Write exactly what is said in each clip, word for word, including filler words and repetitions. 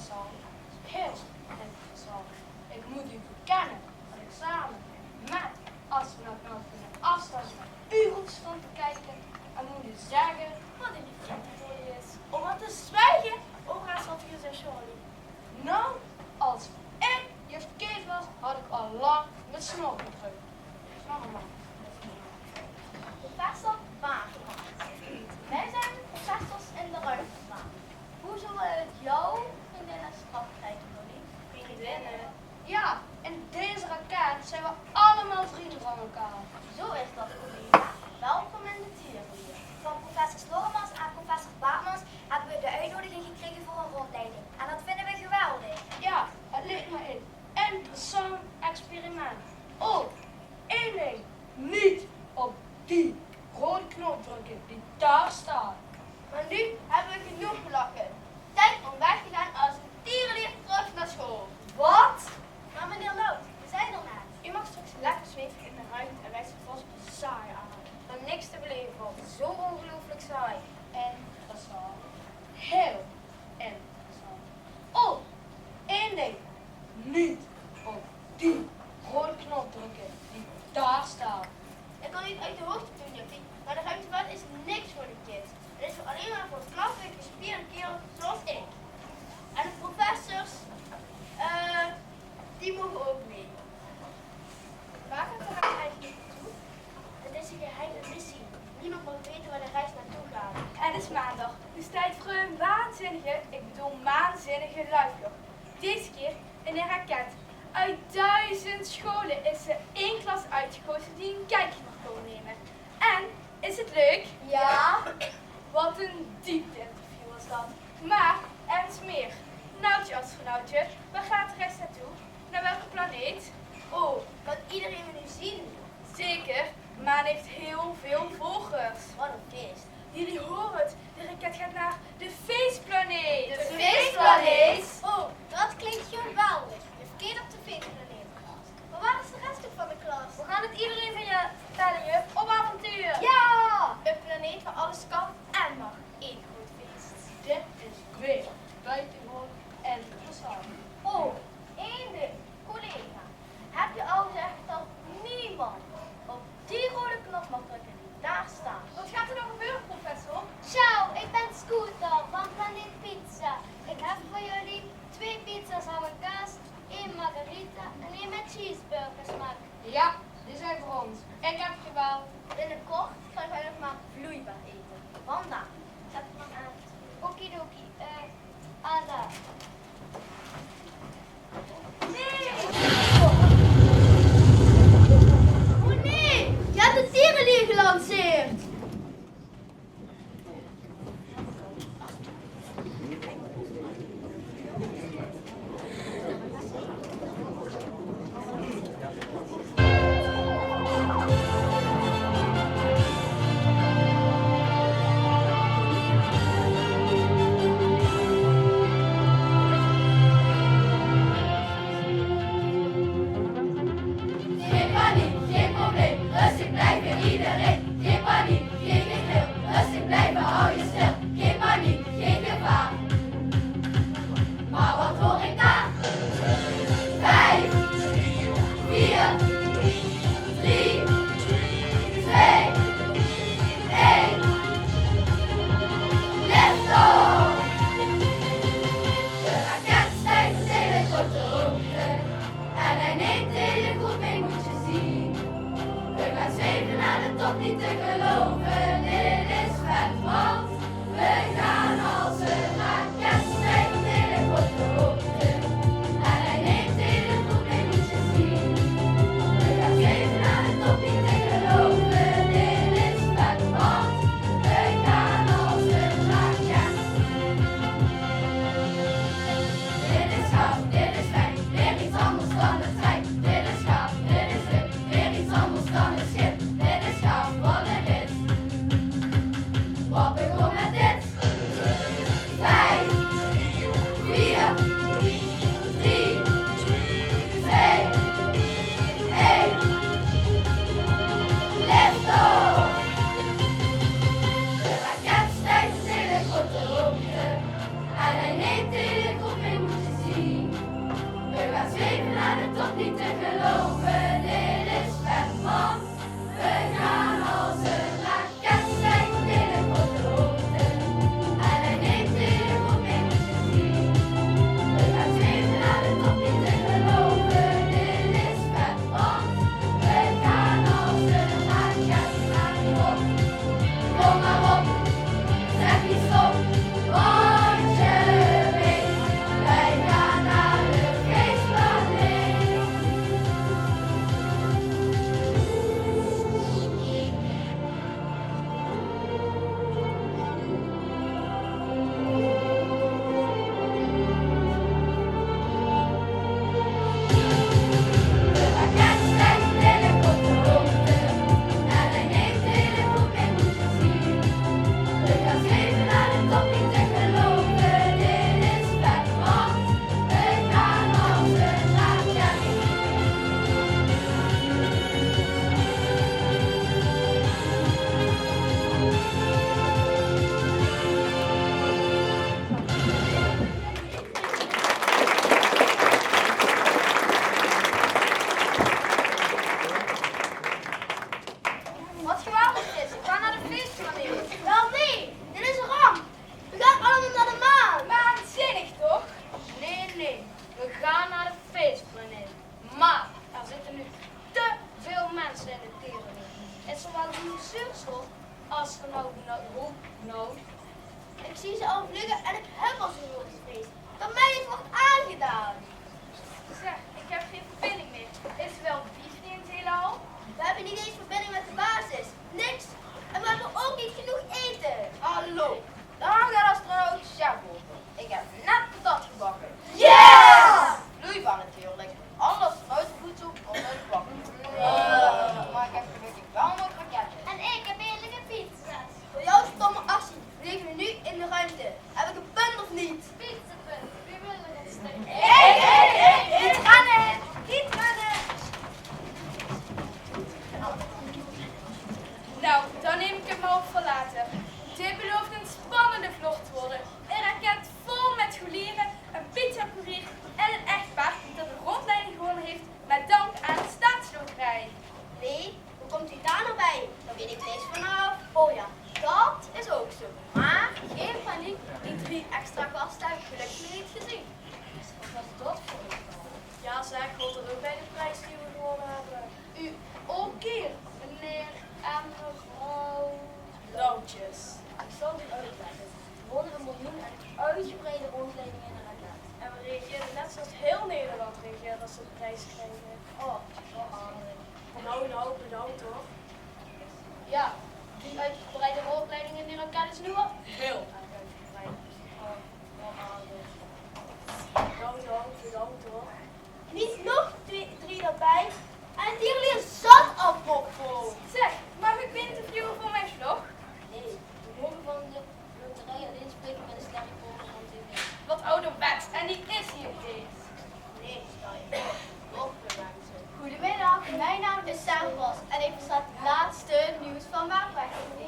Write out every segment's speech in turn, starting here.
Interessant. Heel interessant. Ik moet u bekennen dat ik samen met astronaut Nout van de afstand naar u hoef te staan te kijken en moet u zeggen: wat een lief kindje voor je is. Om wat te zwijgen over haar schattige zus Charlie. Nou, als ik juf Kees was, had ik al lang mijn snor gedrukt. Snor maar. Professor Bakerman. Wij zijn professors in de ruimtevaart. Hoe zullen we het jouw vriendinnen straf krijgen, Dolly? Vriendinnen? Ja, in deze raket zijn we allemaal vrienden van elkaar. Zo is dat, collega. Welkom in de tierenlier. Van professor Slormans en professor Baartmans hebben we de uitnodiging gekregen voor een rondleiding. En dat vinden we geweldig. Ja, het lijkt me een interessant experiment. Oh, één ding. Niet op die rode knop drukken die daar staat. Maar nu hebben we genoeg gelachen. Tijd om weg te gaan als een tierenlier terug naar school. Wat? Maar meneer Nout, we zijn er net. U mag straks lekker zweven in de ruimte en wij zien vast saai aan. Maar niks te beleven valt. Zo ongelooflijk saai. Interessant. Heel interessant. Oh, één ding. Niet op die rode knop drukken die daar staat. Ik kan niet uit de hoogte doen, Jappie, maar de ruimtevaart is niks voor de kids. Het is alleen maar voor knappe, gespierde kerels zoals ik. En de professors, eh, die mogen ook mee. Waar gaat de reis eigenlijk naartoe? Het is een geheime missie. Niemand mag weten waar de reis naartoe gaat. Het is maandag, dus tijd voor een waanzinnige, ik bedoel maanzinnige luiftocht. Deze keer in een raket. Uit duizend scholen is er één klas uitgekozen die een kijkje mag komen nemen. En, is het leuk? Ja. Wat een diepte-interview was dat. Maar er is meer. Noutje, astronautje, waar gaat de reis naartoe? Naar welke planeet? Oh, kan iedereen me nu zien? Zeker, Maan heeft heel veel volgers. Wat een feest. Jullie horen het, de raket gaat naar de feestplaneet. De feestplaneet? Oh, dat klinkt geweldig. Je verkeert op de feestplaneet. Maar waar is de rest van de klas? We gaan het iedereen van je vertellen, juf. Op avontuur! Ja! Een planeet waar alles kan en mag. Eén groot feest. Dit is weer buitengewoon interessant. Oh, één ding, collega. Heb je al gezegd dat niemand op die rode knop mag drukken die daar staat? Wat gaat er dan gebeuren, professor? Ciao, ik ben Scooter van Planeet Pizza. Ik heb voor jullie twee pizza's ham en kaas, één margarita en één met cheeseburgersmaak. Ja, die zijn voor ons. Ik heb gebeld. Binnenkort krijgen wij nog maar vloeibaar eten. Vandaag. Zet het maar aan. Okidoki. Eh, Ada. Nee! Oh nee! Je hebt de tierenlier gelanceerd! Niet te geloven, dit is Batman. We gaan als een raket, zijn billen op de hoogte. En hij neemt telefoon mee, moet je zien. We gaan zweven naar de top, niet te geloven, dit is Batman. We gaan als een raket, gaan op. Kom maar op, zeg niet stop, want je weet, wij gaan naar de feestplaneet. Wat geweldig is, we gaan naar de feestplaneet. Wel nee, dit is een ramp. We gaan allemaal naar de maan. Waanzinnig toch? Nee, nee, we gaan naar de feestplaneet. Maar er zitten nu te veel mensen in de tierenlier. Is er wel genoeg zuurstof? Astronaut, no, no, no. Ik zie ze al vliegen en ik heb al zo'n hoogtevrees dat mij het wordt aangedaan. Zeg, ik heb geen verbinding meer. Is er wel wifi in het heelal? We hebben niet eens verbinding met de basis. Niks. En we hebben ook niet genoeg eten. Hallo, daar gaat astronaut Sjabo. Ik heb net patat gebakken. Yes! Vloeibaar natuurlijk. Alle astronaut voedsel komt uit de bakken. Maar ik heb gelukkig wel een mooi pakketje. En ik heb heerlijke pizza. Door jouw stomme actie vliegen we nu in de ruimte. Heb ik een punt of niet? Pizzapunt, wie wil je dat steken? Hey, hey, hey, niet rennen! Niet rennen! Nou, dan neem ik het maar op voor later. Dit belooft een spannende vlog te worden. Een raket vol met scholieren, een pizzacourier en een echtpaar dat een rondleiding gewonnen heeft met dank aan de staatsloterij. Nee, hoe komt u daar nou bij? Daar weet ik niks vanaf. Oh ja, dat is ook zo. Maar geen paniek, die drie extra gasten heb ik gelukkig niet gezien. Wat was dat voor een? Ja, zeg, hoort er ook bij de prijs die we gewonnen hebben. U ook hier, meneer en mevrouw Blauwtjes. Ik zal het u uitleggen. We wonnen een miljoen en een uitgebreide rondleiding in de raket. En we reageerden net zoals heel Nederland reageerde als ze de prijs kregen. Oh, wat aardig. Nou, nou, bedankt toch. Ja, die uitgebreide rondleiding in de raket is nu wel heel erg uitgebreid. Oh, wat aardig. Nou, nou, bedankt toch. Niet nog twee, drie daarbij. En die leer zat al propvol. Zeg, mag ik een interview voor mijn vlog? Nee, we mogen van de loterij alleen spreken met een sterrenprinses van tv. Wat ouderwets, en die is hier niet eens. Nee, stel je voor. Nog meer mensen. Goedemiddag, mijn naam is Sarah Vos en ik versta het laatste nieuws van Maartweg T V.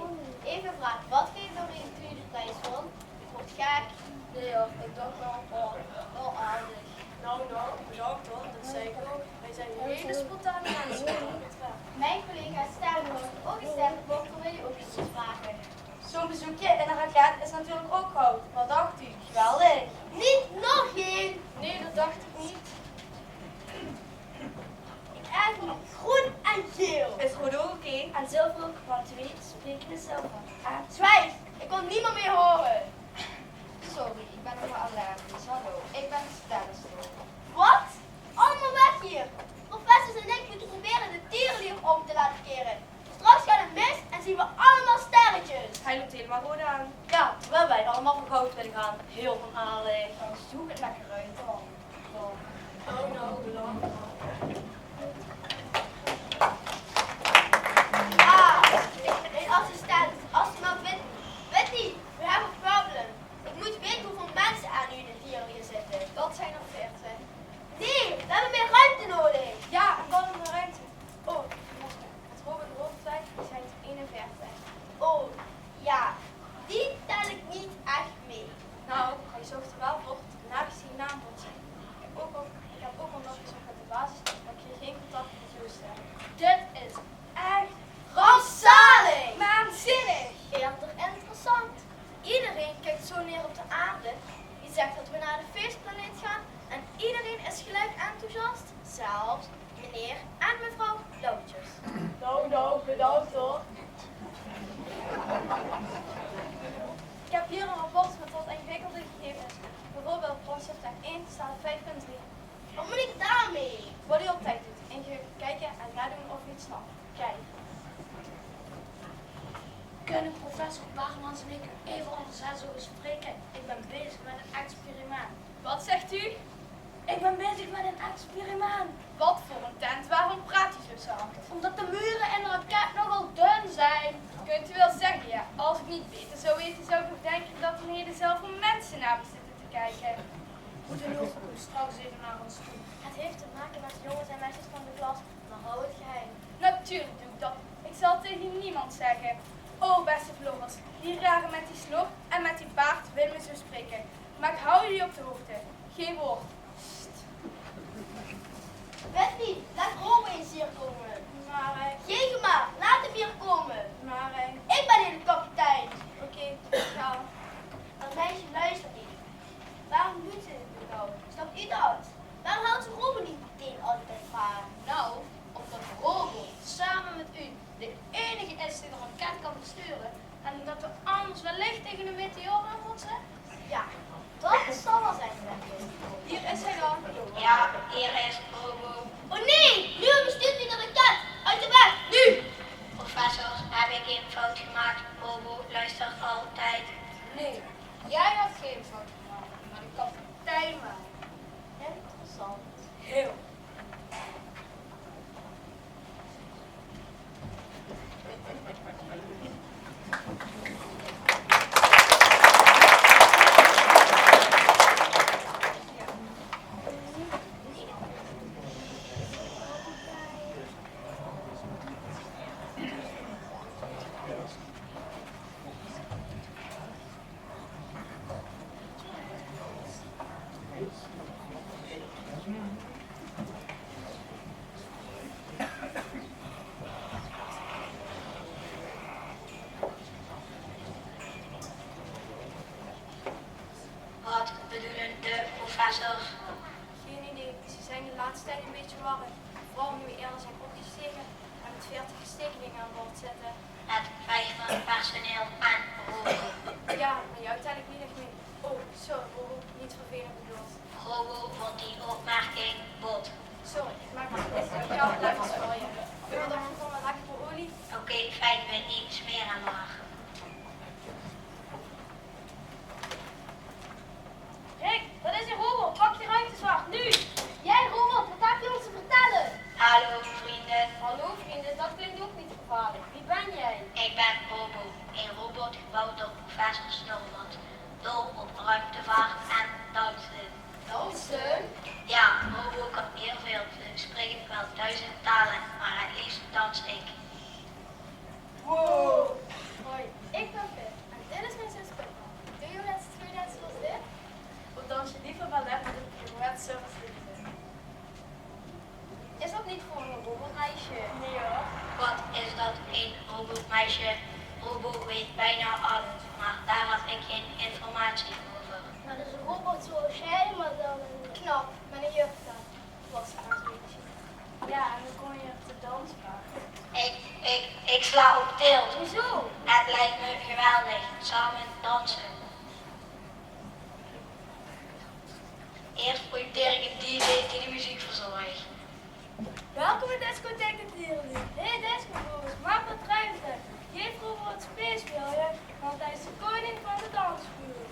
Even een vraag, wat geeft Doreen toen je de prijs won? Wordt gek. Nee hoor, ik dacht wel, oh, wel aardig. Nou, nou, bedankt hoor, dat zei ik ook. Wij zijn hele spontane mensen wat dat betreft. Mijn collega Stella heeft ook een sterrenpop, wil je ook iets vragen? Zo'n bezoekje in een raket is natuurlijk ook goud. Wat dacht u? Geweldig. Niet nog één. Nee, dat dacht ik niet. Ik erger me. Groen en geel. Is goed ook, oké. En zilver ook, want twee spreken hetzelfde. En zwijg, ik wil niemand meer horen. Sorry, ik ben nog maar allergisch. Hallo, ik ben de sterrenstorm. Wat? Allemaal weg hier! Professors en ik moeten proberen de tierenlier om te laten keren. Straks gaat het mis en zien we allemaal sterretjes. Hij loopt helemaal rood aan. Ja, terwijl wij allemaal voor goud willen gaan. Heel onaardig. Nou, zoek het lekker uit dan. Oh, nou, bedankt. Ah, mijn assistent, astronaut Whitney. Whitney, we hebben een probleem. Ik moet weten hoeveel mensen er nu in de tierenlier zitten. Dat zijn er veertig. Nee, we hebben meer ruimte nodig. Ja, en dan meer ruimte. Oh, het Robin Hood-effect is eenenveertig. Oh, ja, die tel ik niet echt mee. Nou, hij zorgt er wel voor dat we nergens tegenaan botsen. Ik heb ook al, ik heb ook al nagezocht met de basis, dan krijg je geen contact met Joosten. Dit is echt rampzalig! Waanzinnig! Eerder interessant. Iedereen kijkt zo neer op de aarde. Die zegt dat we naar de feestplaneet gaan en iedereen is gelijk enthousiast. Zelfs meneer en mevrouw Loodjes. Nou, nou, bedankt hoor. Ik heb hier een rapport met wat ingewikkelde gegevens. Bijvoorbeeld brandstoftank één staat op vijf punt drie. Wat moet ik daarmee? Wat u altijd doet, ingewikkeld kijken en nadoen of u het snapt. Kijk. Kunnen professor Barmans en ik even onder zes ogen spreken? Ik ben bezig met een experiment. Wat zegt u? Ik ben bezig met een experiment. Wat voor een tent, waarom praat u zo zacht? Omdat de muren in de raket nogal dun zijn. Kunt u wel zeggen, ja. Als ik niet beter zou weten, zou ik nog denken dat er hier zelf een mensennaam zitten te kijken. Hoe dan ook, kom straks even naar ons toe. Het heeft te maken met jongens en meisjes van de klas, maar hou het geheim. Natuurlijk doe ik dat. Ik zal het tegen niemand zeggen. O, beste Floris, die rare met die snor en met die baard wil me zo spreken. Maar ik hou jullie op de hoogte. Geen woord. Sst. Wesley, laat Robo eens hier komen. Maar, eh, Jegema, laat hem hier komen. Maar, eh, ik ben hier de kapitein. Oké, ja. Dat meisje luistert niet. Waarom doet ze dit nou? Snapt u dat? Waarom haalt ze Robo niet meteen altijd maar? Nou, omdat Robo samen met u de enige is die de raket kan besturen en omdat we anders wellicht tegen een meteoor aan botsen? Ja, dat zal wel zijn. Hier is hij dan. Ja, hier is Robo. Oh nee, nu bestuurt hij de raket. Uit de weg, nu! Professor, heb ik een fout gemaakt? Robo luistert altijd. Nee, jij hebt geen fout gemaakt, maar de kapitein wel. Interessant. Heel. Wat bedoelen de professor? Geen idee. Ze zijn de laatste tijd een beetje warrig. Vooral nu we eerder zijn opgestegen en met veertig verstekelingen aan boord zitten. Het vijfde personeel en Robo. Ja, maar jou tel ik niet echt mee. Oh, sorry, Robo. Niet vervelend bedoeld. Robo vond die opmerking bot. Sorry, ik maak me een beetje jouw blijven schooien. Wil dat je van mijn lekkere olie? Oké, fijn, ben ik smeer aan maar. Rick, dat is een robot. Pak die ruimtesvaart, nu! Jij robot, wat heb je ons te vertellen? Hallo vrienden. Hallo vrienden, dat klinkt ook niet gevaarlijk. Wie ben jij? Ik ben Robo, een robot gebouwd door professor Snormans. Dol op ruimtevaart en dansen. Dansen? Ja, Robo kan heel veel. Ze spreken wel duizend talen, maar het liefst dans ik. Wow. Hoi, ik ben Pip en dit is mijn zus Pippa. Doe je net zoiets als dit? Of dans je liever ballet met een pirouette zoals deze? Is dat niet voor een robotmeisje? Nee hoor. Wat is dat, een robotmeisje? Robo weet bijna alles, maar daar had ik geen informatie over. Maar dat is een robot zoals jij, maar dan een knap, met een jurk aan. Was het een beetje. Ja, en dan kon je op de dansbaan. Ik, ik, ik sla op tilt. Hoezo? Het lijkt me geweldig, samen dansen. Eerst presenteer ik een D J die de muziek verzorgt. Welkom in discotheek Natuurlief. Hey discoboers, maak wat ruimte. Geef Robo wat space, wil je? Want hij is de koning van de dansvloer.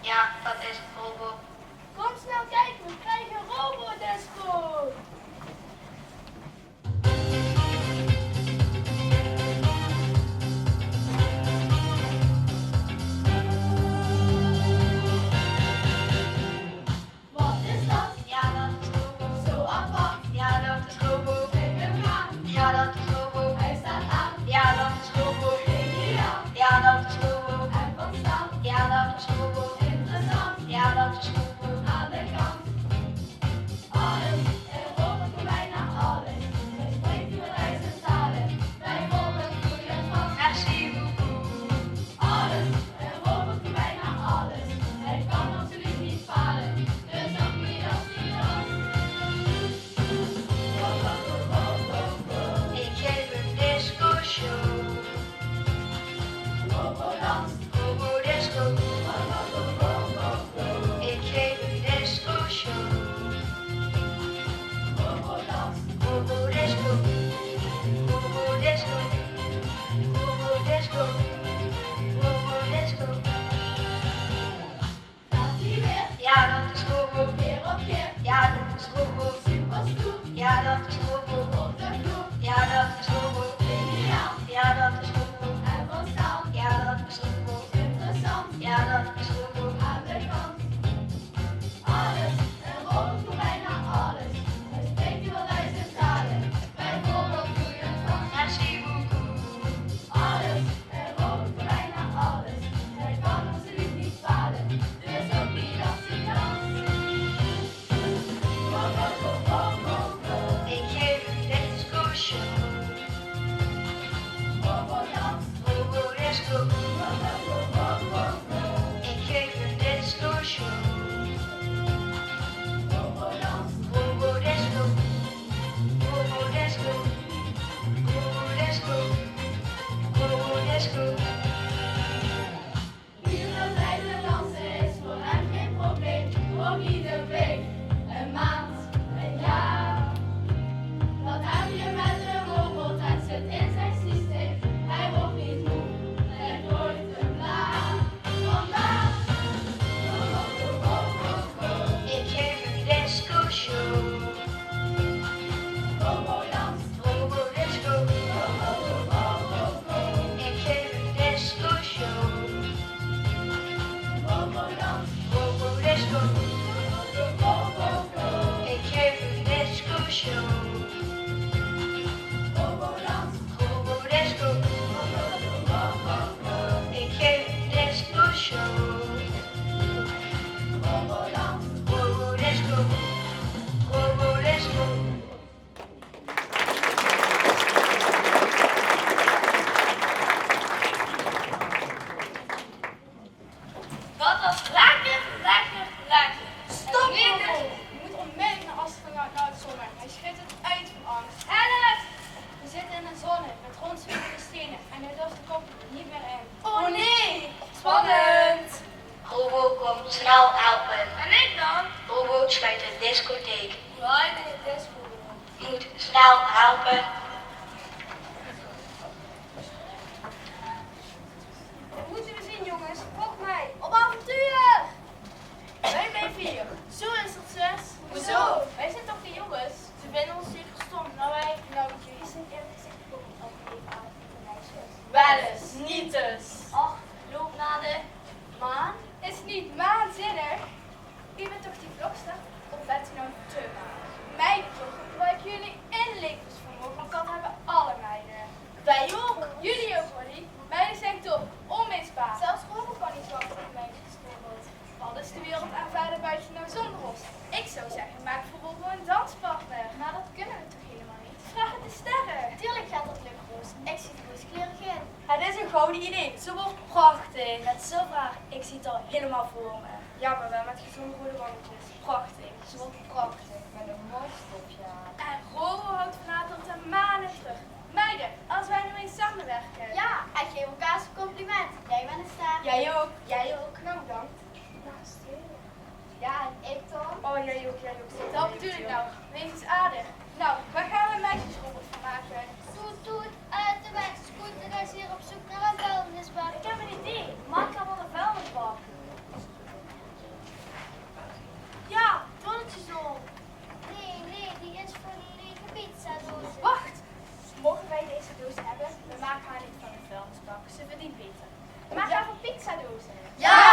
Ja, dat is Robo. Kom snel kijken, we krijgen Robodisco. Wat is dat? Ja, dat is Robo. Zo apart. Ja, dat is Robo. Kijk hem aan. Ja, dat is Robo. Hij staat aan. Ja, dat is Robo. Geniaal. Ja, dat is Robo. En van stand. Ja, dat is Robo. Interessant. Ja, dat Show. Robo Disco. Ik geef disco show. Robo Disco. Robo Disco. Dat was lekker, lekker, lekker. Stop, Robo! Je moet onmiddellijk naar Astrid gaan, naar het zwembad. Hij schrikt het uit van angst. Help! We zitten in een zone met rondzwervende stenen en hij durft de kop niet meer in. Oh nee! Spannend! Robo komt snel helpen. En ik dan? Robo sluit de discotheek. Hoe haal je de disco door? Moet snel helpen. Dat moeten we zien, jongens. Volg mij. Op avontuur! Wij blijven hier. Zo is dat, zes. Hoezo? Wij zijn toch de jongens. Ze vinden ons zeker stom. Nou, wij, nou, jullie zijn eerlijk gezegd ook niet altijd even aardig tegen meisjes. Wel eens, niet eens. Ach, loop naar de maan. Is niet waanzinnig? U bent toch die vlogster? Of bent u nou te maan? Mijn vlog gebruiken jullie in levensvermogen, want dat hebben alle meiden. Wij ook. Jullie ook, Holly. Meiden zijn top, onmisbaar. Zelfs Robo kan niet wachten op een meisjesrobot. Wat is de wereld aan vader buiten nou zonder ons? Ik zou zeggen, maak voor Robo een danspartner. Maar dat kunnen we toch helemaal niet? Vraag het de sterren. Tuurlijk gaat dat lukken, Roos. Ik zie het roze kleurige in. Het is een gouden idee. Ze wordt prachtig. Met zo'n vraag, ik zie het al helemaal voor me. Ja, maar wel met gezonde rode wangetjes. Prachtig. Ze wordt prachtig. Met een mooi stofje haar. En Robo houdt van haar tot de manen terug. Meiden, als wij nu eens samenwerken. Ja, en geef elkaar eens een compliment. Jij bent een ster. Jij ook. Jij ook. Nou, bedankt. Ja, en ik dan? Oh, jij ook, jij ook. Dat bedoel ik nou. Wees eens aardig. Nou, waar gaan we een meisjesrobot van maken? Toet, toet, uit de weg. Scooter is hier op zoek naar een vuilnisbak. Ik heb een idee. Maak er van een vuilnisbak. Ja, Donnetje zo. Nee, nee, die is voor die lege pizzadozen. Wacht! Mogen wij deze doos hebben? We maken haar niet van een vuilnisbak. Ze verdient beter. Maak haar van pizzadozen. Ja!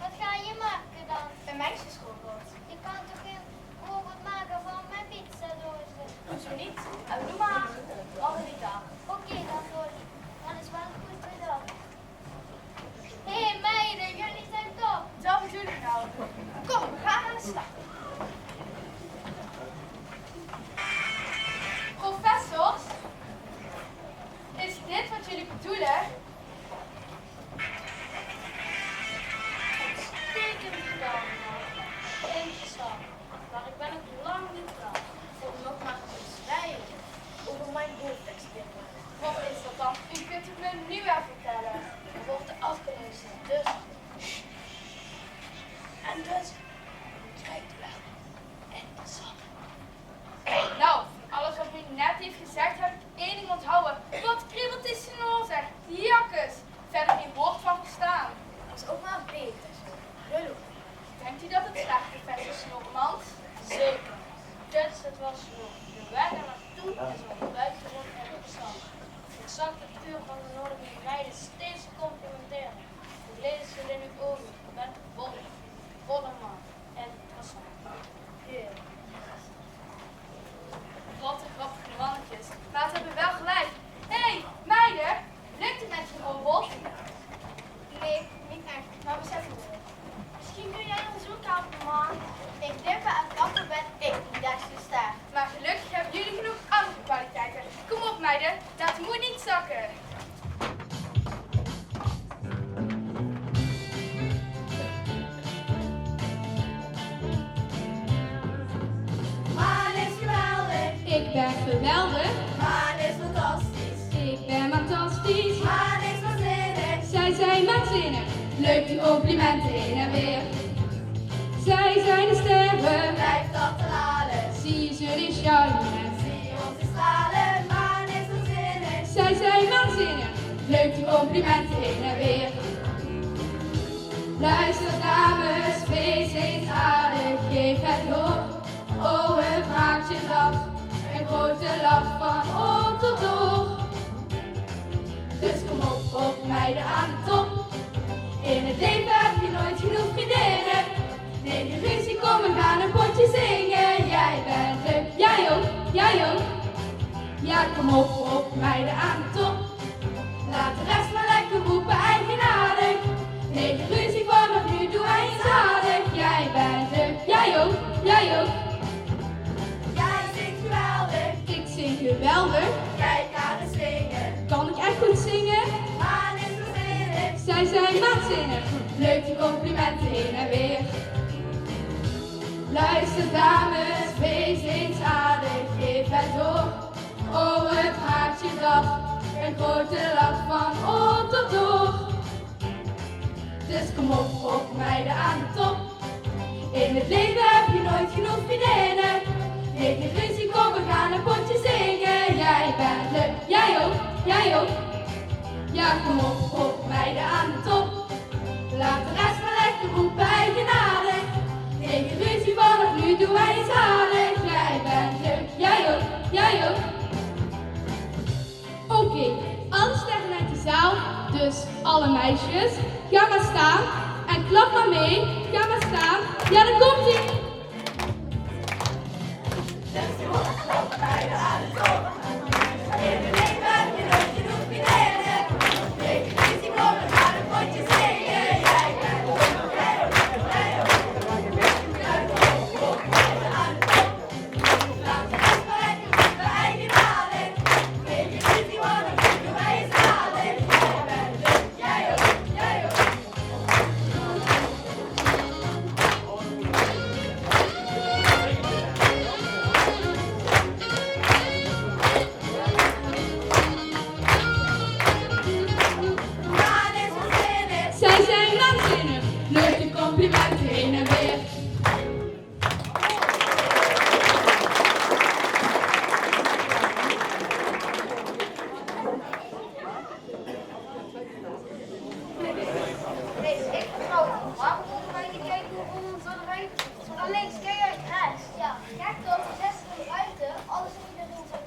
Wat ga je maken dan? Een meisjesrobot. Je kan toch geen robot maken van mijn pizzadozen? Hoezo niet? Eh, doe maar. Alle die dag. Oké dan, Dolly. Dat is wel goed bedacht. Hé, meiden, jullie zijn top. Dat bedoel ik nou. Kom, we gaan aan de slag. Professors, is dit wat jullie bedoelen? Uitstekend gedaan, man. Interessant. Maar ik ben nog lang niet klaar. Kom nog maar eens bij. Over mijn hoofd experiment. Wat is dat dan? U kunt het me nu wel vertellen. We worden afgeluisterd, dus. Sst. En dus krijgt u wel interessant. Nou, van alles wat u net heeft gezegd heb ik één ding onthouden. Wat kriebelt die snor, zeg. Jakkes. Verder geen woord van verstaan. Dat is ook maar beter zo. Lul. Denkt u dat het slaagt, professor Snorremans? Zeker. Dus het was nog de weg ernaartoe en zo buitengewoon interessant. Ik zag de tuur van de Noorderlinie rijden steeds te complimenteren. Ik lees het in uw ogen. U bent vol, volle man. En interessant. Heerlijk. Wat een grappige mannetjes. Maar ze hebben wel gelijk. Hé, meiden! Lukt het met die robot? Nee, niet echt. Maar we zetten door. Misschien kun jij ons ook helpen, man. Ik denk dat een kapper ben ik niet echt zo sterk. Maar gelukkig hebben jullie genoeg andere kwaliteiten. Kom op, meiden. Dat moet niet zakken. Maan is geweldig. Ik ben geweldig. Maan is fantastisch. Ik ben fantastisch. Maan is waanzinnig. Zij zijn waanzinnig. Leuk die complimenten heen en weer. Zij zijn de sterren. Blijf dat herhalen. Zie je ze nu schijnen. Zie je onze stralen. Maan is waanzinnig. Zij zijn waanzinnig. Leuk die complimenten heen en weer. Luister dames, wees eens aardig, geef het door. Oh, het maakt je nat. Een grote lach van oor tot oor. Dus kom op, op meiden aan de top. In het leven heb je nooit genoeg vriendinnen. Neem je ruzie, kom, we gaan een potje zingen. Jij bent leuk, jij ook. Kom op, op, meiden aan de top. Laat de rest maar lekker roepen, eigenaardig. Neet ruzie, vanaf nu doe eens aardig. Jij bent leuk, jij ook, jij ook. Jij zingt geweldig. Ik zing geweldig. Kijk haar eens zingen. Kan ik echt goed zingen? Maan is waanzinnig. Zij zijn waanzinnig. Leuk die complimenten heen en weer. Luister dames, wees eens aardig, geef het door. Oh, het maakt je dag een grote lach van oor tot oor. Dus kom op, op meiden aan de top. In het leven heb je nooit genoeg vriendinnen. Neet in ruzie, kom we gaan een potje zingen. Jij bent leuk, jij ook, jij ook. Ja, kom op, op meiden aan de top. Laat de rest maar lekker roepen, eigenaardig. Neet in ruzie, vanaf nu doe eens aardig. Jij bent leuk, jij ook, jij ook. Oké, alle sterren uit de zaal, dus alle meisjes, ga maar staan en klap maar mee. Ga maar staan. Ja, daar komt ie. Zij zijn waanzinnig. Leuke complimenten heen en weer. Hey, ik vertrouw op Marco, maar die kijkt hoe we ons door de ruimte. Van links, kijk uit, rechts. Ja, kijk, door de zesde ruimte, alles in de ruimte.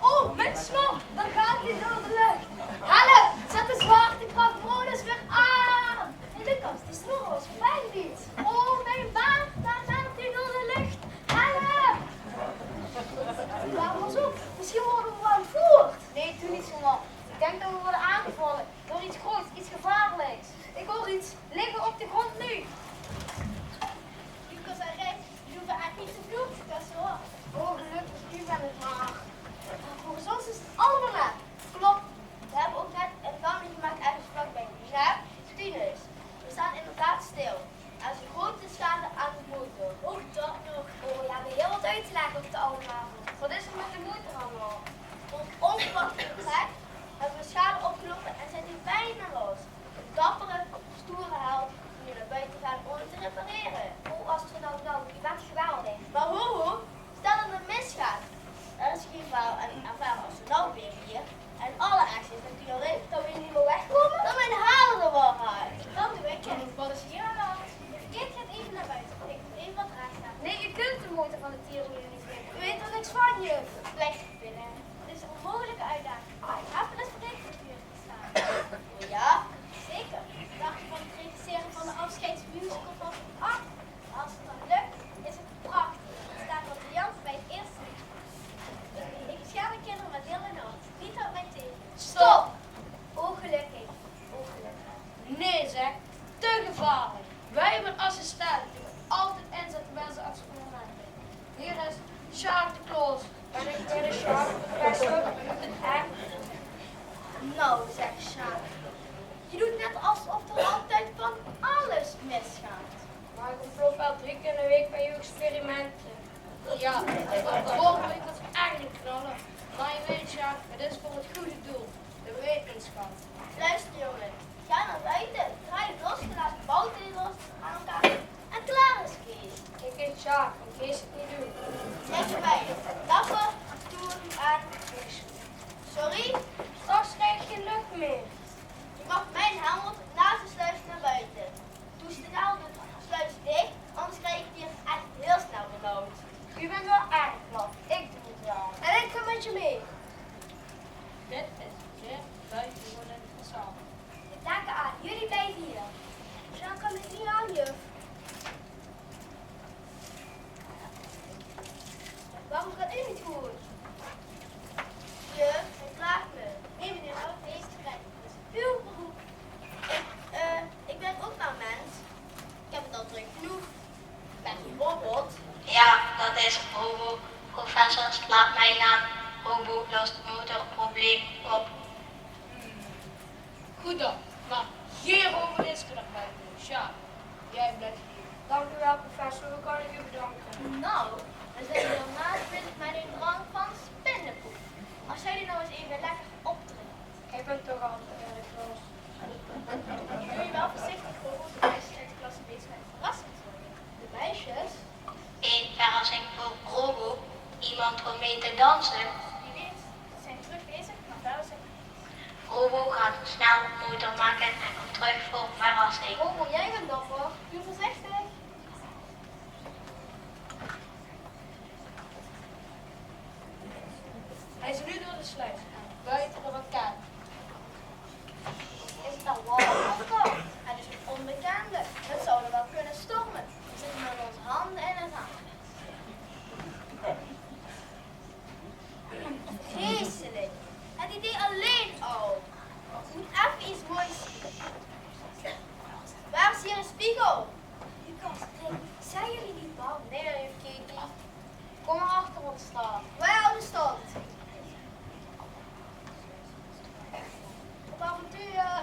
Oh, mensman, dan gaat hij door de lucht. Help, zet de zwaartekrachtmodus weer aan. Hey, Lucas, die snor was fijn niet. Oh, mijn baard, daar gaat hij door de lucht. Help! Maar pas op, misschien worden we wel ontvoerd. Nee, doe niet zo mal. Ik denk dat we worden aangevallen door iets groots, iets gevaarlijks. Ik hoor iets liggen op de grond nu. Lucas, hij rijdt. Die hoeven echt niet te vloeken, dat is waar. Oh, gelukkig, u bent het maar. Volgens ons is het allemaal nep. Klopt. We hebben ook net een landing gemaakt ergens vlakbij Neptunus. We staan inderdaad stil. Er is een grote schade aan de motor. Ook dat nog. Oh, we hebben heel wat uit te leggen op de oude avond. Wat is er met de motor allemaal? Op onverwachte plek hebben we schade opgelopen en zijn die bijna los. Een dappere, stoere held die nu naar buiten gaat om hem te repareren. O astronaut Nout, u bent geweldig. Maar ho ho, stel dat het misgaat. Er is geen ervaren astronaut meer hier. En het allerergste is natuurlijk dat we hier niet meer wegkomen. Dan mijn haren er wel uit. Dan doe ik het. Wat is hier aan de hand? De verkeerd gaat even naar buiten. Ik moet even wat raar staan. Nee, u kunt de motor van de tierenlier niet weten. U weet er niks van, juf. Blijf binnen. Dit is een onmogelijke uitdaging. Maar ik heb wel eens verkeerd gestuurd. Ja, zeker. Wat dacht je van het regisseren van de afscheidsmusical van Acht? Als het dan lukt, is het prachtig. Dan staat wat Jan bij het eerste liedje. Ik, ik bescherm de kinderen met heel mijn hart. Niet op mijn tegen. Stop! Ongelukkig. Ongelukkig. Nee zeg, te gevaarlijk. Wij hebben een assistent die moet altijd inzetten bij onze experimenten. Hier is Sjaak de Kloos. Ben ik bij de Sjaak? Bij Sjaak? Echt? Nou, zegt Sjaak, je doet net alsof er altijd van alles misgaat. Maar ik ontplof wel drie keer in de week bij uw experimenten. Ja, dat wordt echt een knaller. Maar je weet, Sjaak, het is voor het goede doel. De wetenschap. Luister, jongen. Ga naar buiten. Draai het los, laat de bouten los aan elkaar. En klaar is Kees. Ik heet Sjaak, en Kees het niet doen. Lekker bij je. Dapper, stoer en... Sorry? Straks krijg ik geen lucht meer. Je mag mijn helm naast de sluis naar buiten. Doe snel de sluis dicht, anders krijg ik hier echt heel snel benauwd. U bent wel erg knap. Ik doe het wel. En ik ga met je mee. Dit is zeer buitengewoon interessant. Ik dank u aan. Jullie blijven hier. Zo kan ik niet aan, juf. Waarom gaat u niet goed? Is Robo, professor, laat mij gaan. Robo lost motorprobleem op. Good dan, mer gein Robo is d'r bie. Sjaak, jij blijft hier. Dank u wel, professor. Hoe kan ik u bedanken? Nou, we zijn hier vandaag bezig met een drank van spinnenpoep. Als jij die nou eens even lekker opdrinkt. Ik ben toch al erg los. Doe je wel voorzichtig, Robo. De meisjes uit de klas zijn bezig met een verrassing voor je. De meisjes? Een verrassing voor Robo. Iemand om mee te dansen. Wie weet, ze zijn druk bezig, maar wel eens even. Robo gaat snel motor maken en komt terug voor verrassing. Robo, jij bent dapper. Doe voorzichtig. Hij is nu door de sluis. Buiten de raket. Is het al warm of koud? Het is een onbekende. Het zou er wel kunnen stormen. We zitten met onze handen in het haar. Vreselijk. Het idee alleen al. Ik moet even iets moois zien. Waar is hier een spiegel? Lucas, Rick, zijn jullie niet bang? Nee, juf Kiki. Kom maar achter ons staan. Waar hou de stand? Op avontuur!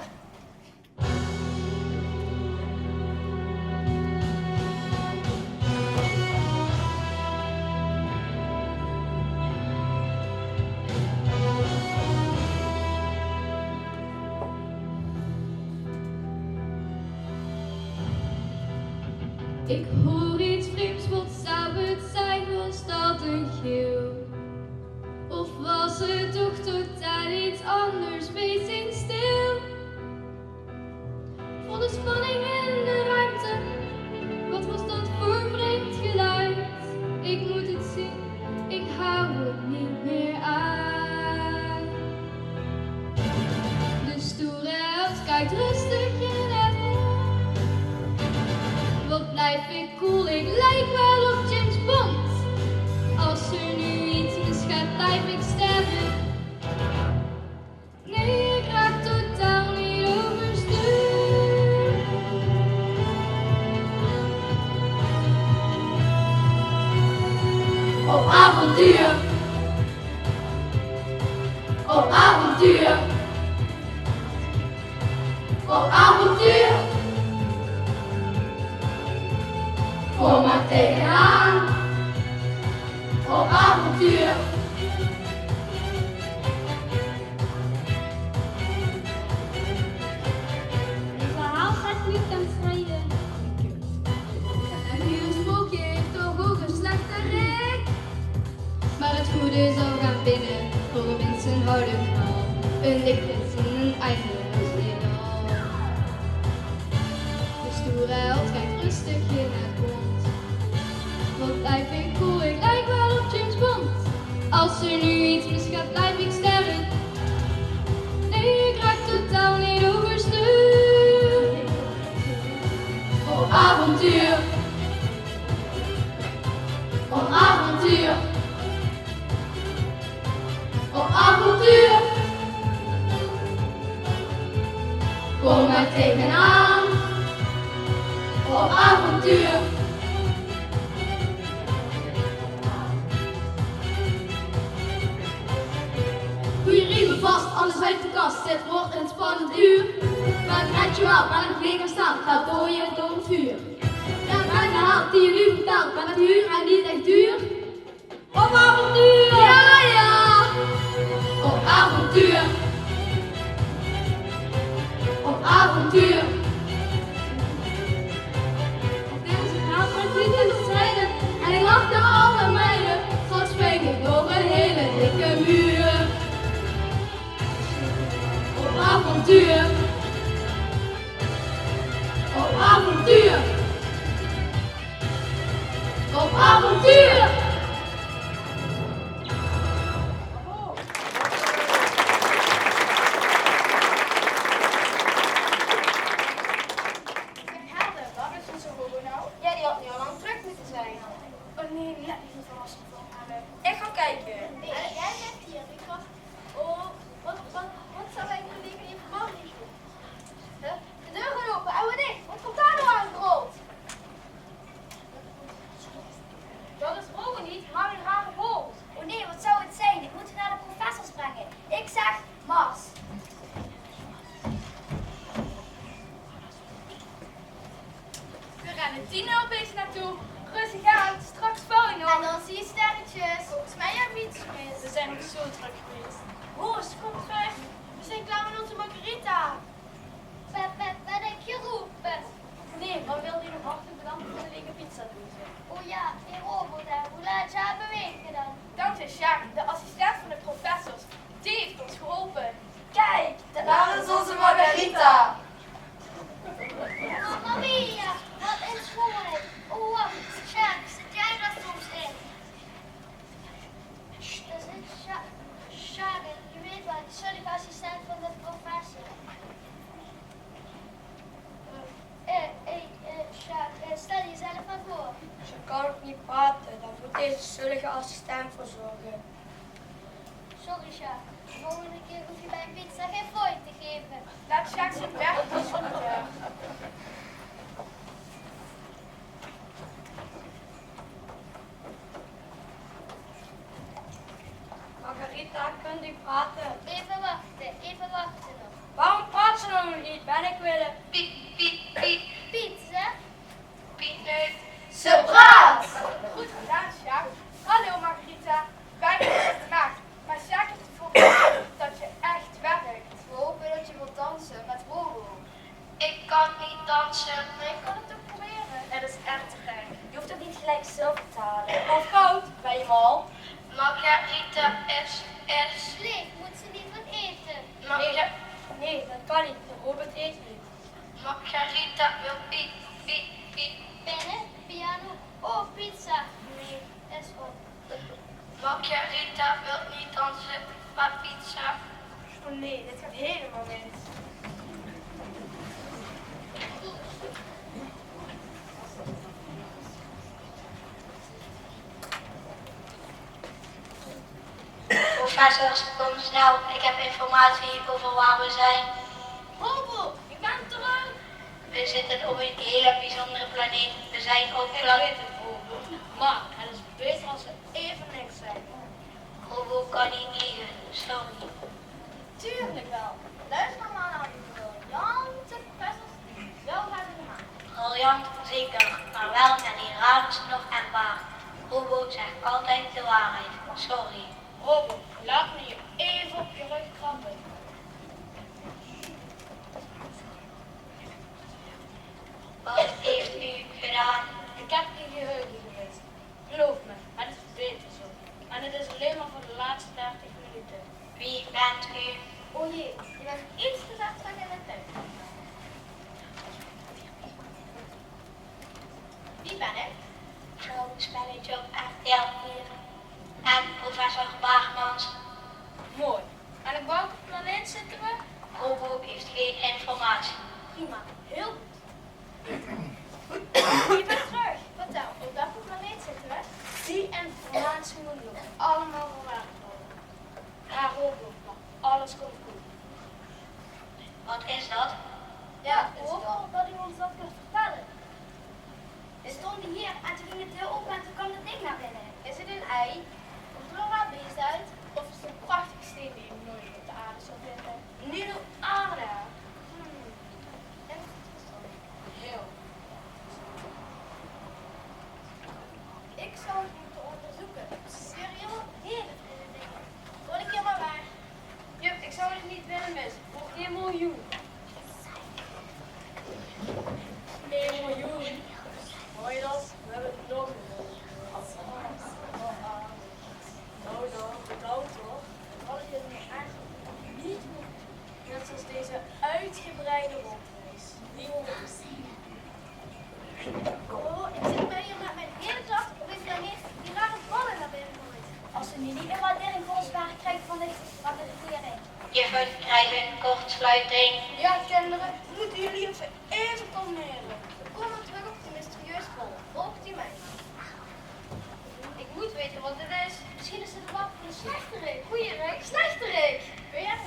Ik hoor iets vreemds, wat zou het zijn? Was dat een gil? Of was het toch totaal iets anders? Wees eens stil. Volle spanning in de ruimte. Wat was dat voor vreemd geluid? Ik moet het zien, ik hou het niet meer uit. De stoere held kijkt rustig in het rond. Wat blijf ik cool, ik lijk wel op James Bond. Als er nu iets misgaat, blijf ik sterren. Nee, ik raak totaal niet overstuur. Op avontuur. Op avontuur. Op avontuur. Kom maar tegenaan. Op avontuur. Deze haal gaat niet ten strijde. En hier een spookje heeft toch ook een slechte rik. Maar het goede zal gaan winnen, voor mensen houden van een dik en een einde. De stoere held kijkt rustig in het rond. Wat blijf ik cool, ik lijk wel op James Bond. Als er nu iets misgaat, blijf ik sterren. Nee, ik raak totaal niet overstuur. Op avontuur. Op avontuur. Op avontuur. Kom maar tegenaan. Op avontuur. Doe je riemen vast, anders uit de kast. Het wordt een spannend uur. Maar het rijtje wel, waar het weer gaan staan. Gaat door je door het vuur. Ja, bijna haalt die je nu vertaalt. Maar met huur en niet echt duur. Op avontuur! Ja, ja! Op avontuur! Op avontuur! Tijdens het haal werd niet in de strijden en ik lachte alle meiden. Straks spring ik door een hele dikke muur. Op avontuur! Op avontuur! Op avontuur! Zeg Helder, waar is onze Robo nou? Ja, die had nu al lang terug moeten zijn. Oh nee, net niet verrassend voor Helder. Ik ga kijken. Hey, jij zit hier, ik was... Oh, wat, wat, wat zou mijn collega hier verbannen doen? Hè? De deur gaat open en weer dicht. Wat komt daar nou aangerold? Dat Zo drök gewaes. Roos, kóm trök. Veer zeen klaor mit ózze margarita. Wa-, wa-, waat höbs se gerope? Nae, mer veer wille dich nog hartelik bedanke veur de lege pizzadoeze. O jao, die robot, hè. Wie laat höbbe veer dan? Dank zjus Sjaak, de assistent van de professor, die haet ós geholpe. Kiek, dao is ózze margarita. Mamma mia, waat ein sjoonheid. O, wach, Sjaak, zèt dich dao soms in. Dao zit Sja-, Sjaak, die weit waal, die zölle assistent van de professor. Eh, eh, eh, Sjaak, eh, stel dich zelf mer veur. Ze kan ouch neet praote, dao mót dees zölle assistent veur zörge. Sorry, Sjaak. De volgende kier hoof se bie ein pizza gein fooi te gaeve. Laot Sjaak zien werk ins doon. Margarita, kins se praote? Effe wachte, effe wachte nog. Waorom praots se nog neet? Bön ich weer de Piet, Piet, Piet. Piet, zèk. Piet neet. Ze praot! Good gedaon, Sjaak. Hallo, Margarita. Fijn det se 't maaks. Mer Sjaak haet d'rveur gezörg det se ech wirks. Veer hope det se wilt danse mit Robo. Ich kan neet danse, mer ich kan 't toch probere. Det is ech te gek. Doe hoofs 't neet geliek zelf te hale. Of good, bie 'm al. Margarita is, is... Leef, mót ze neet get aete? Nae, det, nae, det kan neet. De robot aet neet. Margarita wil pi-, pi-, pi-, penne, piano of pizza. Nae, is op. Margarita wil neet danse, mer pizza. O nae, dit geit hielemaol mis. Professor, kóm snel, ich höb informatie euver wo veer zeen. Robo, ich bön trök. Veer zitte op ein hiel bezunjere planeet. Veer zeen ouch... Ich weit 't, Robo. Mer 't is baeter es veer effe niks zègke. Robo kan neet liege, sorry. Tuurlik waal. Luuster mer nao die briljante puzzels die ich zelf höb gemaak. Briljant, zeker, mer waal mit die raadsels nog en paar. Robo zèk altied de waorheid. Sorry. Robo, laot mich effe op de rök trappe. Waat höb ich gedaon? Ich höb dich geheuge gewis. Geluif mich, 't is baeter zo. En 't is allein mer veur de lèste dertig minute. Wae bös doe? O jee, doe bös get te wied trök in de tied. Wae bön ich? Robo, spelletje op R T L vier. En professor Baartmans. Mooi. En op welke planeet zitte veer? Robo haet gein informatie. Prima, hiel good. Ich bön trök. Vertèl, op welke planeet zitte veer? Die informatie mót nog allemaol verwaard waere. Mer Robo, alles kump good. Waat is det? Jao, veer hope det geer ós det kint vertèlle. Veer stónge hie en toen ging de deur ope en toen kwaam det dink nao binne. Is 't ein ei? Of d'r al bees oet? Of is 't ein prachtige steen die ich noeats op de aarde zou vinje? Neet op aarde. Hm. Interessant. Hiel. Ich zou 't mótte óngerzeuke. Serieel, hiel vreemde dinger. Volgende kier mer weer. Jep, ich zou 't neet wille misse. Veur ein miljoen. Ein miljoen. Hoor je dat? We hebben het nog een miljoen. Nou dan, bedankt hoor. Dat had ik nu eigenlijk niet verwacht. Net zoals deze uitgebreide rondreis. Oh, ik zit mij hier met mijn hele kracht op een planeet die rare ballen naar binnen gooit. Als we nu niet meer waardering voor ons werk krijgen van de, van de regering. Juffers krijgen kortsluiting. Ja, kinderen, moeten jullie even, even kalmeren. We komen terug op de mysterieuze bal. Volgt u mij. Ik moet weten wat dit is. Misschien is het de bal van de slechterik. Goeierik, slechterik. Ben jij...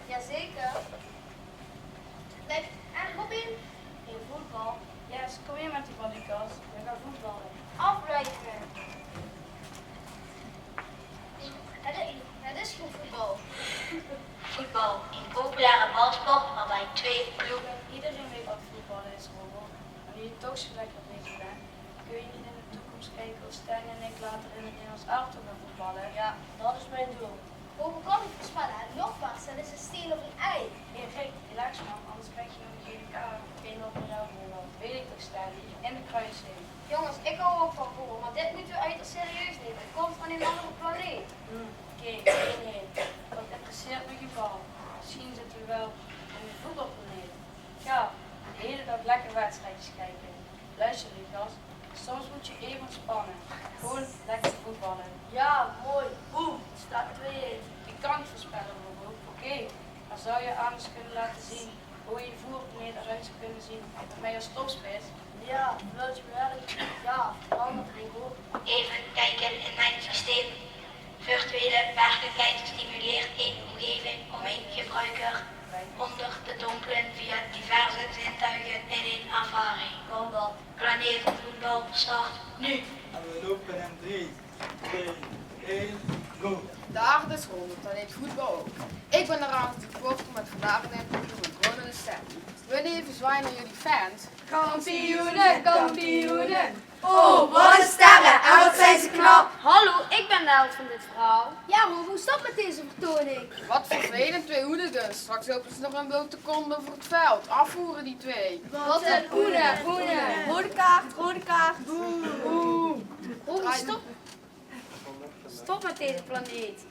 Jazeker. Blijf aan, Robin. Hey, voetbal. Yes, kom hier met die bal, Lucas. We gaan voetballen. Afblijven. Het, het is geen voetbal. Voetbal, een populaire balsport waarbij twee ploegen... Iedereen weet wat voetbal is, Robin. Maar nu je toch zo lekker bezig bent, kun je niet in de toekomst kijken of Stijn en ik later in het Nederlands elftal gaan voetballen? Ja, dat is mijn doel. Boe kan ich veurspelle? En nogmaals, det is ein stiel of ein ei. Hey, Rick, relax man, anders krijg je nog een gele kaart. Geen op model, weet ik toch, Stanley, in de kruising. Jongens, ik hou ook van voetbal, maar dit moeten we uiterst serieus nemen. Het komt van een andere planeet. Hm, oké, geen heen. Wat interesseert me geen bal? Misschien zitten we wel op een voetbalplaneet. Ja, de hele dag lekker wedstrijdjes kijken. Luister, Lucas, soms moet je even ontspannen. Gewoon lekker voetballen. Ja, mooi. Boem, staat twee-een. Ik kan niet voorspellen, Robo. Oké, maar zou je aan ons kunnen laten zien hoe je voetbalplaneet eruit zou kunnen zien met mij als topspits? Ja, wilt je werk? Ja, verandert, Robo. Even kijken in mijn systeem. Virtuele werkelijkheid stimuleert een omgeving om een gebruiker onder te dompelen via diverse zintuigen in een ervaring. Kan dat? Planeet voetbal start nu. En we lopen in drie, twee, één, go. De aarde is rond, dat heet voetbal ook. Ik ben de Raad die Sport met vandaag een interview met Ron en Stan. Wil je even zwaaien naar jullie fans? Kampioenen, kampioenen. Oh, wat een sterren en wat zijn ze knap. Hallo, ik ben de held van dit verhaal. Ja, Robo, stop met deze vertoning. Wat vervelend, twee hooligans. Straks lopen ze nog een blote kont over het veld. Afvoeren die twee. Wat een hoene, hoene. Rode kaart, rode kaart. Boe. Robo, stop. Stop met deze planeet.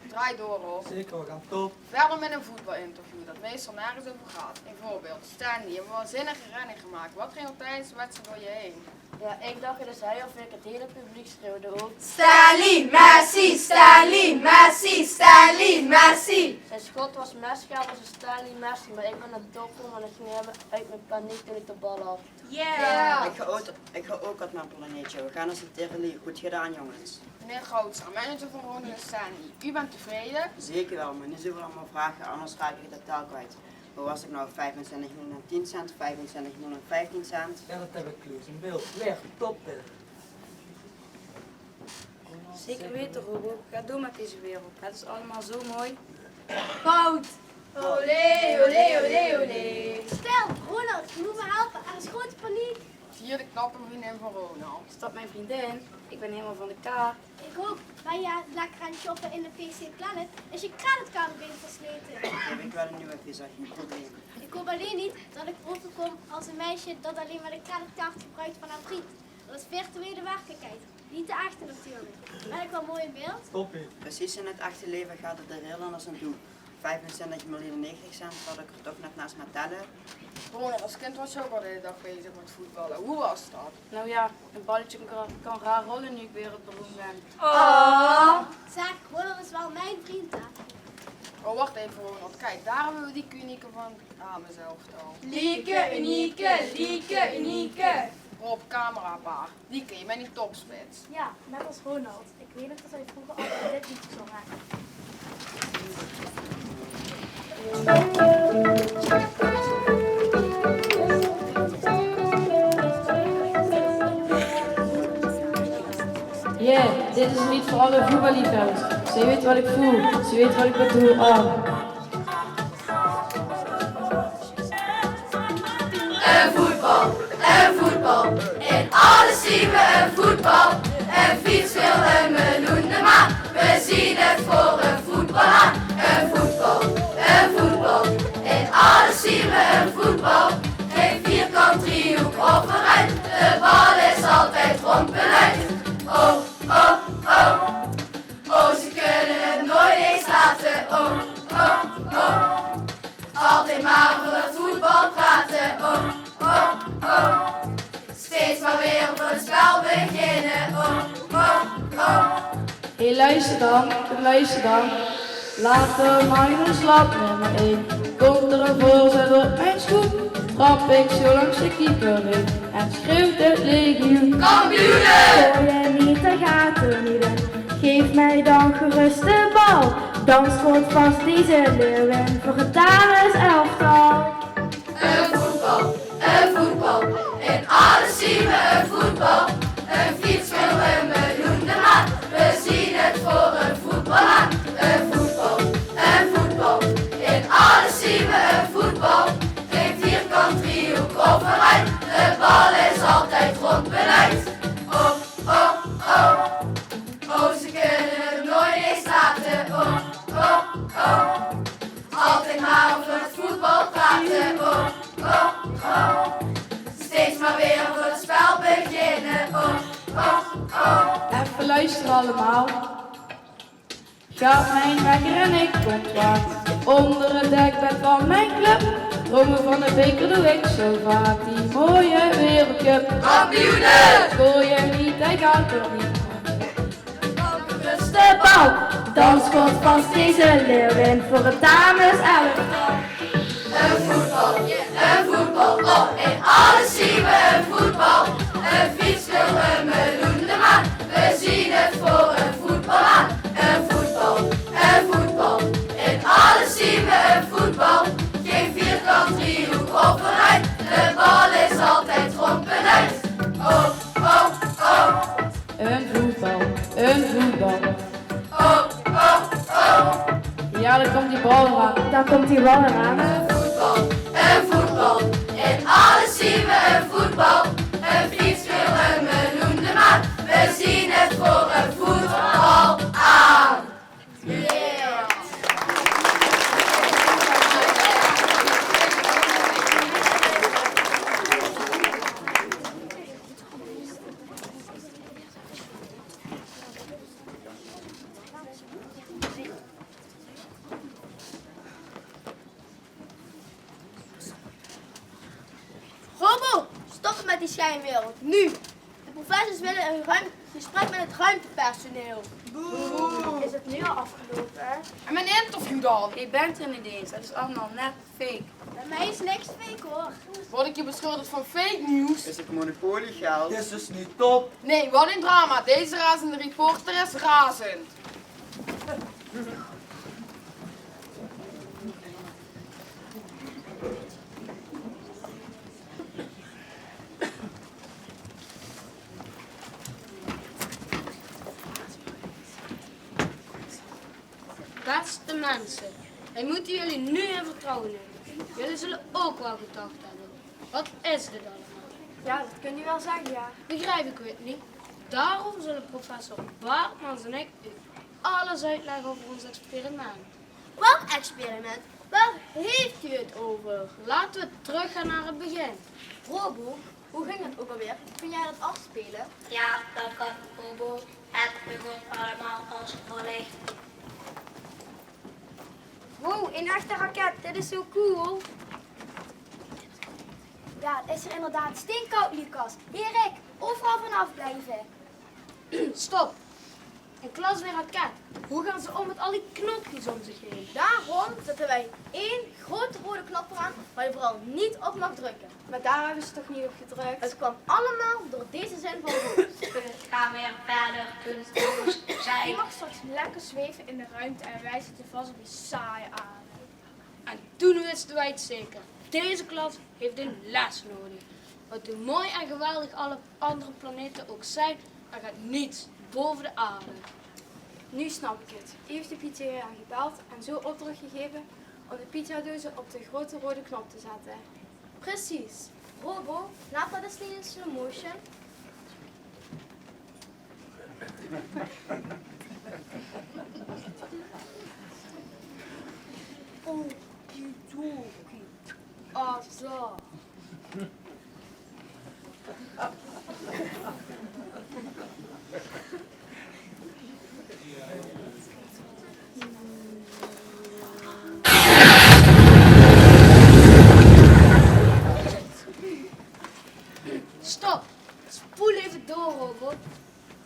Draai door, hoor. Zeker, we gaan top. Verder met een voetbalinterview dat meestal nergens over gaat. Een voorbeeld. Stanley, je hebt een waanzinnige redding gemaakt. Wat ging er tijdens de wedstrijd door je heen? Ja, ik dacht, het is hij of ik, het hele publiek schreeuwde ook. Stanley Messi, Stanley Messi, Stanley Messi. Zijn schot was mesgaar als een Stanley Messi, maar ik ben een topper, maar ik ging helemaal uit mijn paniek toen ik de bal had. Ja. Ik ga ook, ik ga ook wat naar Polynesië. We gaan als een tierenlier. Goed gedaan, jongens. Meneer Grootsa, manager van Ronde en Stanley. U bent tevreden? Zeker wel, maar nu zullen we allemaal vragen, anders raak ik het totaal kwijt. Hoe was ik nou? Vijfentwintig miljoen en tien cent, vijfentwintig miljoen en vijftien cent. Ja, dat heb ik, Kloes, in beeld. Weer top, hè. Zeker weten, Robo. Ga door met deze wereld. Het is allemaal zo mooi. Fout! Olé, olé, olé, olé. Stel, Ronald, je moet me helpen. Er is grote paniek. Zie je de knappe vriendin van Ronald? Is dat mijn vriendin? Ik ben helemaal van de kaart. Ik ook. Ben je lekker aan het shoppen in de P C Planet? Is je creditcard opeens versleten? Heb ik wel een nieuwe visa, geen probleem. Ik hoop alleen niet dat ik overkom als een meisje dat alleen maar de creditcard gebruikt van haar vriend. Dat is virtuele werkelijkheid. Niet de echte natuurlijk. Ben ik wel mooi in beeld? Toppie. Precies in het echte leven gaat het er heel anders aan toe. Vijfentwintig miljoen negentig cent had ik er toch net naast maar tellen. Ronald, als kind was je ook al de hele dag bezig met voetballen. Hoe was dat? Nou ja, een balletje kan, kan raar rollen nu ik wereldberoemd ben. Oh. Zeg, Ronald is wel mijn vriend, hè? Oh, wacht even, Ronald. Kijk, daar hebben we die Kunieke van het Ameselftal. Lieke, unieke, Lieke, unieke. Rob, camerapaar. Lieke, je bent een topspits. Ja, net als Ronald. Ik weet nog dat hij vroeger altijd dit liedje zong, hè. Yeah, dit is een lied voor alle voetballiefhebbers. Ze weet wat ik voel, ze weet wat ik bedoel. Oh. Een voetbal, een voetbal, in alles zien we een voetbal. Een fiets wil een miljoen de maand, we zien het voor een voetbal aan. Een voetbal, een voetbal, in alles zien we een voetbal. Geen vierkant, driehoek of een ruit, de bal is altijd rond bereid. Oh, oh, oh, oh, ze kunnen het nooit eens laten. Oh, oh, oh. Altijd maar over het voetbal praten, oh, oh, oh. Steeds maar weer over het spel beginnen, oh, oh, oh. Hey, luister dan, luister dan. Laat de Magnus Lat nummer één. Komt er een voorzet op mijn schoen, trap ik zo langs de keeper heen en schreeuwt het legioen: Kampioenen! Gooi hem niet, daar gaat er niet in. Geef mij dan gerust de bal. Dan scoort vast deze leeuwin voor het dameselftal. Een voetbal, een voetbal, in alles zien we een voetbal. Een fiets wil een miljoen de maand, we zien het voor een voetbal aan. Een voetbal, een voetbal, in alles zien we een voetbal. Geen vierkant, driehoek of een ruit, de bal is altijd rond bereid. Oh, oh, oh, oh, ze kunnen het nooit eens laten. Oh. Effe luistere allemaol. Gaat mijn wekker en ik ontwaak onder het dekbed van mijn club. Dromen van de beker doe ik zo vaak, die mooie wereldcup. Kampioenen! Gooi hem niet, hij gaat er niet. Rust de bal, dan scoort vast deze Leeuwin voor het dameselftal. Een voetbal, een voetbal, oh, in alles zien we een voetbal. Een fiets wil een miljoen de maand, we zien het voor een voetbal aan. Een voetbal, een voetbal, in alles zien we een voetbal. Geen vierkant, driehoek of een ruit, de bal is altijd rond en uit. Oh, oh, oh. Een voetbal, een voetbal. Oh, oh, oh. Ja, daar komt die bal eraan. Daar komt die bal eraan. Een voetbal, een voetbal. In alles zien we een voetbal. Een fiets wil een miljoen de maand. We zien het voor een voetbal aan. Robo, stop met die schijnwereld. Nu! De professors willen een ruim gesprek met het ruimtepersoneel. Boe. Is het nu al afgelopen? En mijn interview dan? Je bent er niet eens. Dat is allemaal net fake. Bij mij is niks fake, hoor. Word ik hier beschuldigd van fake news? Is het monopoliegeld? Dit is dus niet top. Nee, wat een drama. Deze razende reporter is razend. Beste mensen, wij moeten jullie nu in vertrouwen nemen. Jullie zullen ook wel gedacht hebben: wat is dit allemaal? Ja, dat kunt u wel zeggen, ja. Begrijp ik het niet. Daarom zullen professor Baartmans en ik u alles uitleggen over ons experiment. Welk experiment? Waar heeft u het over? Laten we teruggaan naar het begin. Robo, hoe ging het ook alweer? Kun jij dat afspelen? Ja, dat kan, Robo. Het begon allemaal als volgt. Wow, een echte raket. Dit is zo cool. Ja, het is er inderdaad steenkoud, Lucas. Erik, overal vanaf blijven. Stop. Een klas weer raket. Hoe gaan ze om met al die knopjes om zich heen? Daarom zetten wij één grote rode knop eraan waar je vooral niet op mag drukken. Maar daar hebben ze toch niet op gedrukt? Het kwam allemaal door deze zin van Roos. Ga weer verder, kunstenaars. Die mag straks lekker zweven in de ruimte en wij zitten vast op die saaie aarde. En toen wisten wij het zeker. Deze klas heeft een les nodig. Want hoe mooi en geweldig alle andere planeten ook zijn, er gaat niets boven de aarde. Nu snap ik het. U heeft de pizzeria gebeld en zo opdracht gegeven om de pizzadozen op de grote rode knop te zetten. Precies. Robo, laat dat eens zien in slow motion. Okidoki. Azar. Stop! Spoel even door, Robo.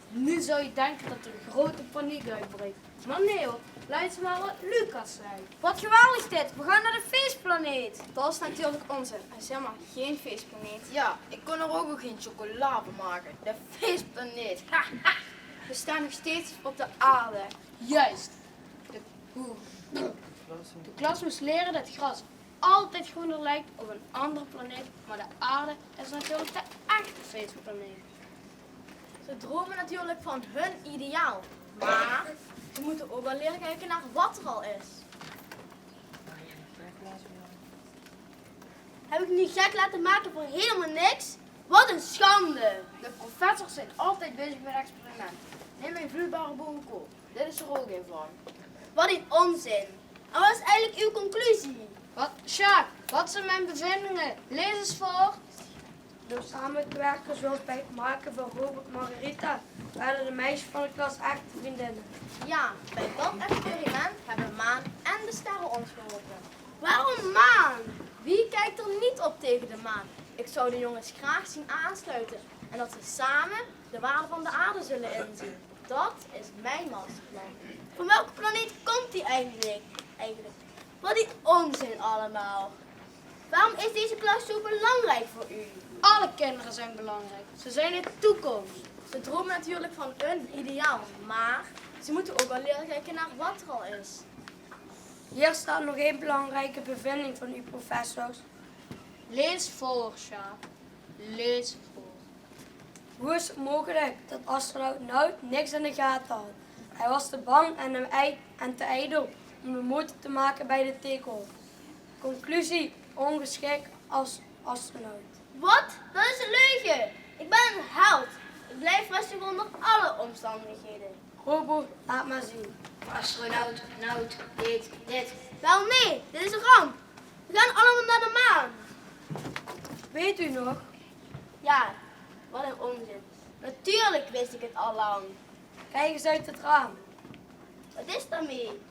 Nu zou je denken dat er grote paniek uitbreekt. Maar nee hoor, luister maar wat Lucas zei. Wat geweldig dit, we gaan naar de feestplaneet. Dat is natuurlijk onzin, er is helemaal geen feestplaneet. Ja, ik kon er ook al geen chocola van maken. De feestplaneet, haha. We staan nog steeds op de aarde. Juist. De, hoe? De klas moest leren dat gras altijd groener lijkt op een andere planeet, maar de aarde is natuurlijk de echte feestplaneet. Ze dromen natuurlijk van hun ideaal, maar ze moeten ook wel leren kijken naar wat er al is. Heb ik nu gek laten maken voor helemaal niks? Wat een schande! De professors zijn altijd bezig met experimenten. Neem mijn vloeibare boerenkool. Dit is er ook een van. Wat een onzin! En wat is eigenlijk uw conclusie? Wat, Sjaak, wat zijn mijn bevindingen? Lees eens voor. Door samen te werken, zoals bij het maken van Robot Margarita, Waore de meisjes van de klas echte vriendinne? Ja, bij dat experiment hebben maan en de sterren ons geholpen. Waarom maan? Wie kijkt er niet op tegen de maan? Ik zou de jongens graag zien aansluiten en dat ze samen de waarde van de aarde zullen inzien. Dat is mijn masterplan. Van welke planeet komt die eigenlijk? Eigenlijk? Wat die onzin allemaal. Waarom is deze klas zo belangrijk voor u? Alle kinderen zijn belangrijk. Ze zijn de toekomst. Ze dromen natuurlijk van een ideaal, maar ze moeten ook al leren kijken naar wat er al is. Hier staat nog één belangrijke bevinding van uw professors. Lees voor, Sjaak. Lees voor. Hoe is het mogelijk dat astronaut Nout niks in de gaten had? Hij was te bang en, hem ei- en te ijdel om de moeite te maken bij de take-off. Conclusie: ongeschikt als astronaut. Wat? Dat is een leugen. Ik ben een held. Ik blijf rustig onder alle omstandigheden. Robo, laat maar zien. Astronaut Nout deed dit. Wel nee, dit is een ramp. We gaan allemaal naar de maan. Weet u nog? Ja, wat een onzin. Natuurlijk wist ik het al lang. Kijk eens uit het raam. Wat is daarmee?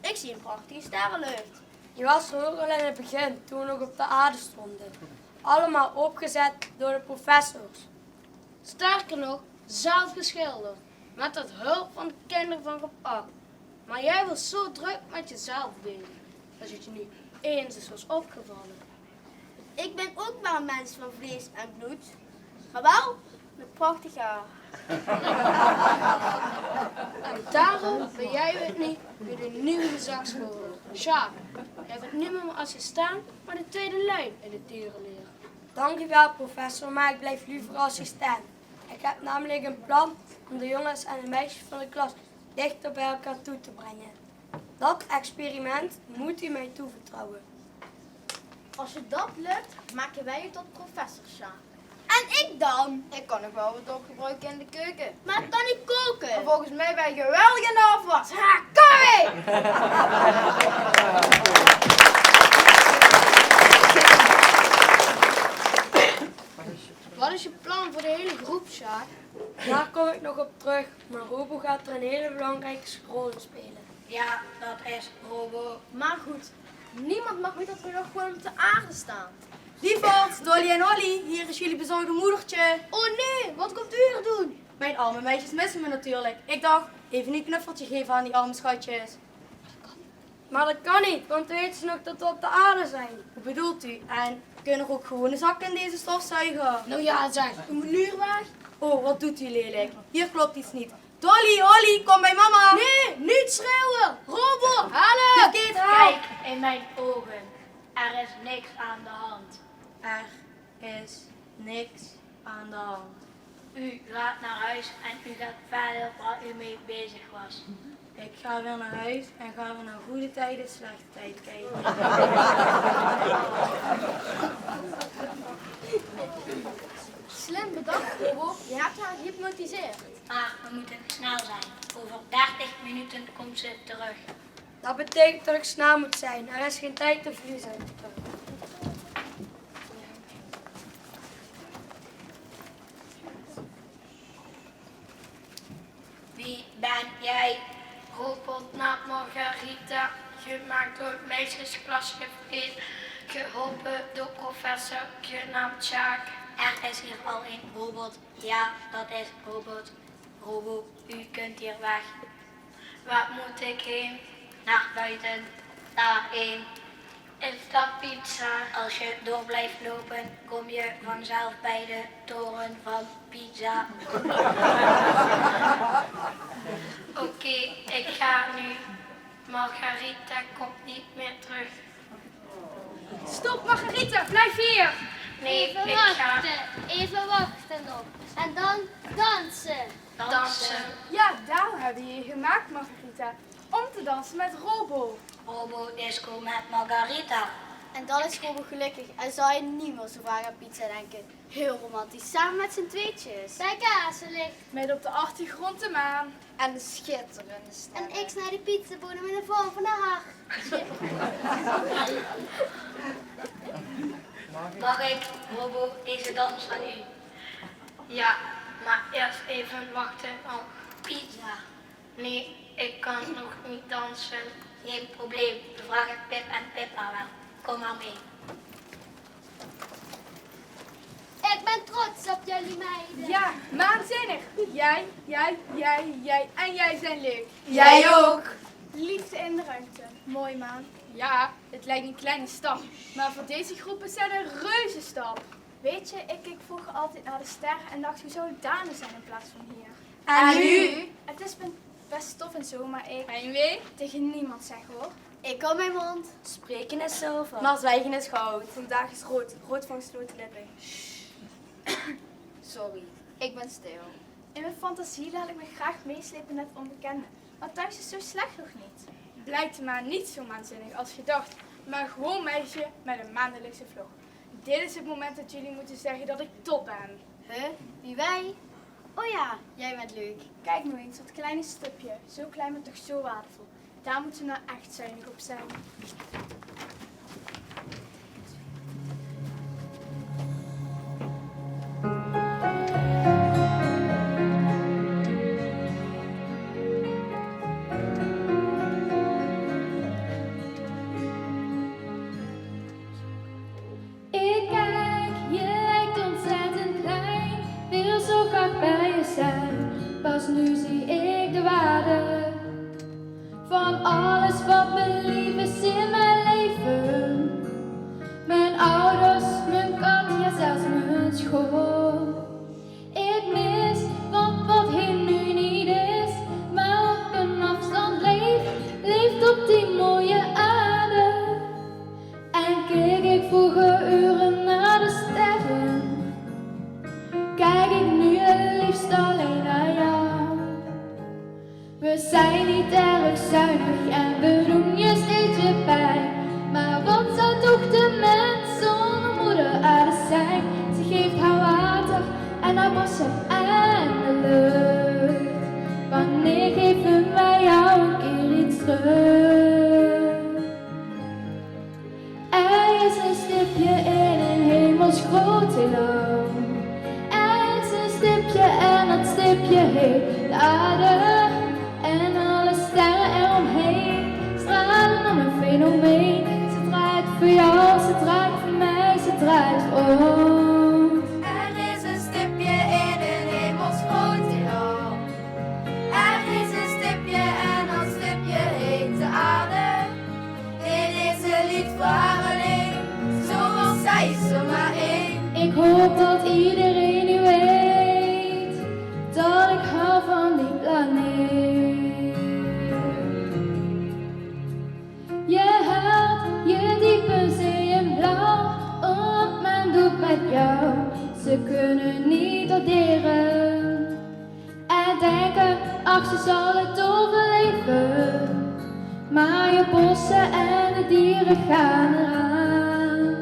Ik zie een prachtige sterrenlucht. Die was er ook al in het begin, toen we nog op de aarde stonden. Allemaal opgezet door de professors. Sterker nog, zelf geschilderd. Met dat hulp van de kinderen van groep acht. Maar jij was zo druk met jezelf bezig, dat het je niet eens is was opgevallen. Ik ben ook maar een mens van vlees en bloed. Maar wel met prachtig haar. En daarom ben jij het niet wie de nieuwe gezagsvoerder. Sjaak, jij bent niet meer mijn assistent, maar de tweede lijn in de tierenlier. Dank u wel, professor, maar ik blijf liever assistent. Ik heb namelijk een plan om de jongens en de meisjes van de klas dichter bij elkaar toe te brengen. Dat experiment moet u mij toevertrouwen. Als je dat lukt, maken wij je tot professor, Sjaak. En ik dan? Ik kan nog wel wat opgebruiken in de keuken. Maar ik kan niet koken. Maar volgens mij ben je geweldig in de afwas. Ha, kom mee! Wat is je plan voor de hele groep, Sjaak? Daar kom ik nog op terug, maar Robo gaat er een hele belangrijke rol in spelen. Ja, dat is Robo. Maar goed, niemand mag weten dat we nog gewoon op de aarde staan. Lieverd, Dolly en Olly, hier is jullie bezorgde moedertje. Oh nee, wat komt u hier doen? Mijn arme meisjes missen me natuurlijk. Ik dacht, even een knuffeltje geven aan die arme schatjes. Maar dat kan niet, want weten ze nog dat we op de aarde zijn? Hoe bedoelt u? En kunnen er ook gewone zakken in deze stofzuiger? Nou ja, zeg, uw menuur weg. Oh, wat doet u lelijk. Hier klopt iets niet. Dolly, Olly, kom bij mama. Nee, niet schreeuwen. Robo, help. Dit kind, help. Kijk in mijn ogen. Er is niks aan de hand. Er is niks aan de hand. U gaat naar huis en u gaat verder waar u mee bezig was. Ik ga weer naar huis en ga weer naar goede tijden, slechte tijd kijken. Slim bedacht, Robo. Je hebt haar gehypnotiseerd. Maar we moeten snel zijn. Over dertig minuten komt ze terug. Dat betekent dat ik snel moet zijn. Er is geen tijd te verliezen. Wie ben jij? Robot naam Margarita, gemaakt door meisjesklasje veer, geholpen door professor genaamd Sjaak. Er is hier al een robot. Ja, dat is robot. Robo, u kunt hier weg. Waar moet ik heen? Naar buiten. Daarheen. Is dat pizza? Als je door blijft lopen, kom je vanzelf bij de toren van Pisa. Oké, ik ga nu. Margarita komt niet meer terug. Stop, Margarita, blijf hier! Nee, even wachten, even wachten nog. En dan dansen. Dansen. Ja, daarom hebben we je gemaakt, Margarita. Om te dansen met Robo. Robo disco met Margarita. En dan is Robo gelukkig en zal hij niet meer zo vaak aan pizza denken. Heel romantisch, samen met z'n tweetjes. Bij kaarsverlicht. Met op de achtergrond de maan. En de schitterende sterren. En ik snij de pizzabodem in de vorm van een hart. Mag ik, Robo, deze dans van u? Ja, Maar eerst even wachten op pizza. Nee, ik kan nog niet dansen. Geen probleem, we vragen Pip en Pippa wel. Kom maar mee. Ik ben trots op jullie meiden. Ja, waanzinnig. Jij, jij, jij, jij en jij zijn leuk. Jij ook. Liefde in de ruimte. Mooi, maan. Ja, het lijkt een kleine stap, maar voor deze groep is het een reuzenstap. Weet je, ik keek vroeger altijd naar de sterren en dacht: hoe zou het daar nou zijn in plaats van hier? En nu? Het is best tof en zo, maar ik... Heimwee? Tegen niemand zeggen, hoor. Ik hou mijn mond. Spreken is zilver, maar zwijgen is goud. Vandaag is rood, rood van gesloten lippen. Sorry, ik ben stil. In mijn fantasie laat ik me graag meeslepen naar het onbekende. Maar thuis is zo slecht nog niet. Blijkt maar niet zo waanzinnig als gedacht, maar gewoon meisje met een maandelijkse vlog. Dit is het moment dat jullie moeten zeggen dat ik top ben. Huh? Wie, wij? Oh ja, jij bent leuk. Kijk nou eens, dat kleine stipje. Zo klein, maar toch zo waardevol. Daar moeten we nou echt zuinig op zijn. Ik kijk, je lijkt ontzettend klein. Wil zo graag bij je zijn. Pas nu zie ik de waarde van alles wat me lief is in mijn leven. Mijn ouders, mijn kat, ja, zelfs mijn school. Ik mis wat, wat hier nu niet is, maar op een afstand leeft, leeft op die mooie aarde. En keek ik vroeger uren naar de sterren, kijk ik nu het liefst alleen naar jou. We zijn niet erg zuinig en we doen je steeds weer pijn. Maar wat zou toch de mens zonder moeder aarde zijn? Ze geeft haar water en haar bossen en de lucht. Wanneer geven wij jou een keer iets terug? Er is een stipje in een hemelsgroot heelal. Er is een stipje en dat stipje heet de aarde. En alle sterren eromheen stralen om een fenomeen. Ze draait voor jou, ze draait voor mij, ze draait voor ons. Er is een stipje in een hemelsgroot heelal. Er is een stipje en dat stipje heet de aarde. Dit is een lied voor haar alleen, zoals zij is er maar één. Ik hoop dat iedereen nu weet dat ik hou van die planeet. Je hart, je diepe zee in blauw, op mijn doek met jou, ze kunnen niet waarderen. En denken, ach, ze zal het overleven. Maar je bossen en de dieren gaan eraan.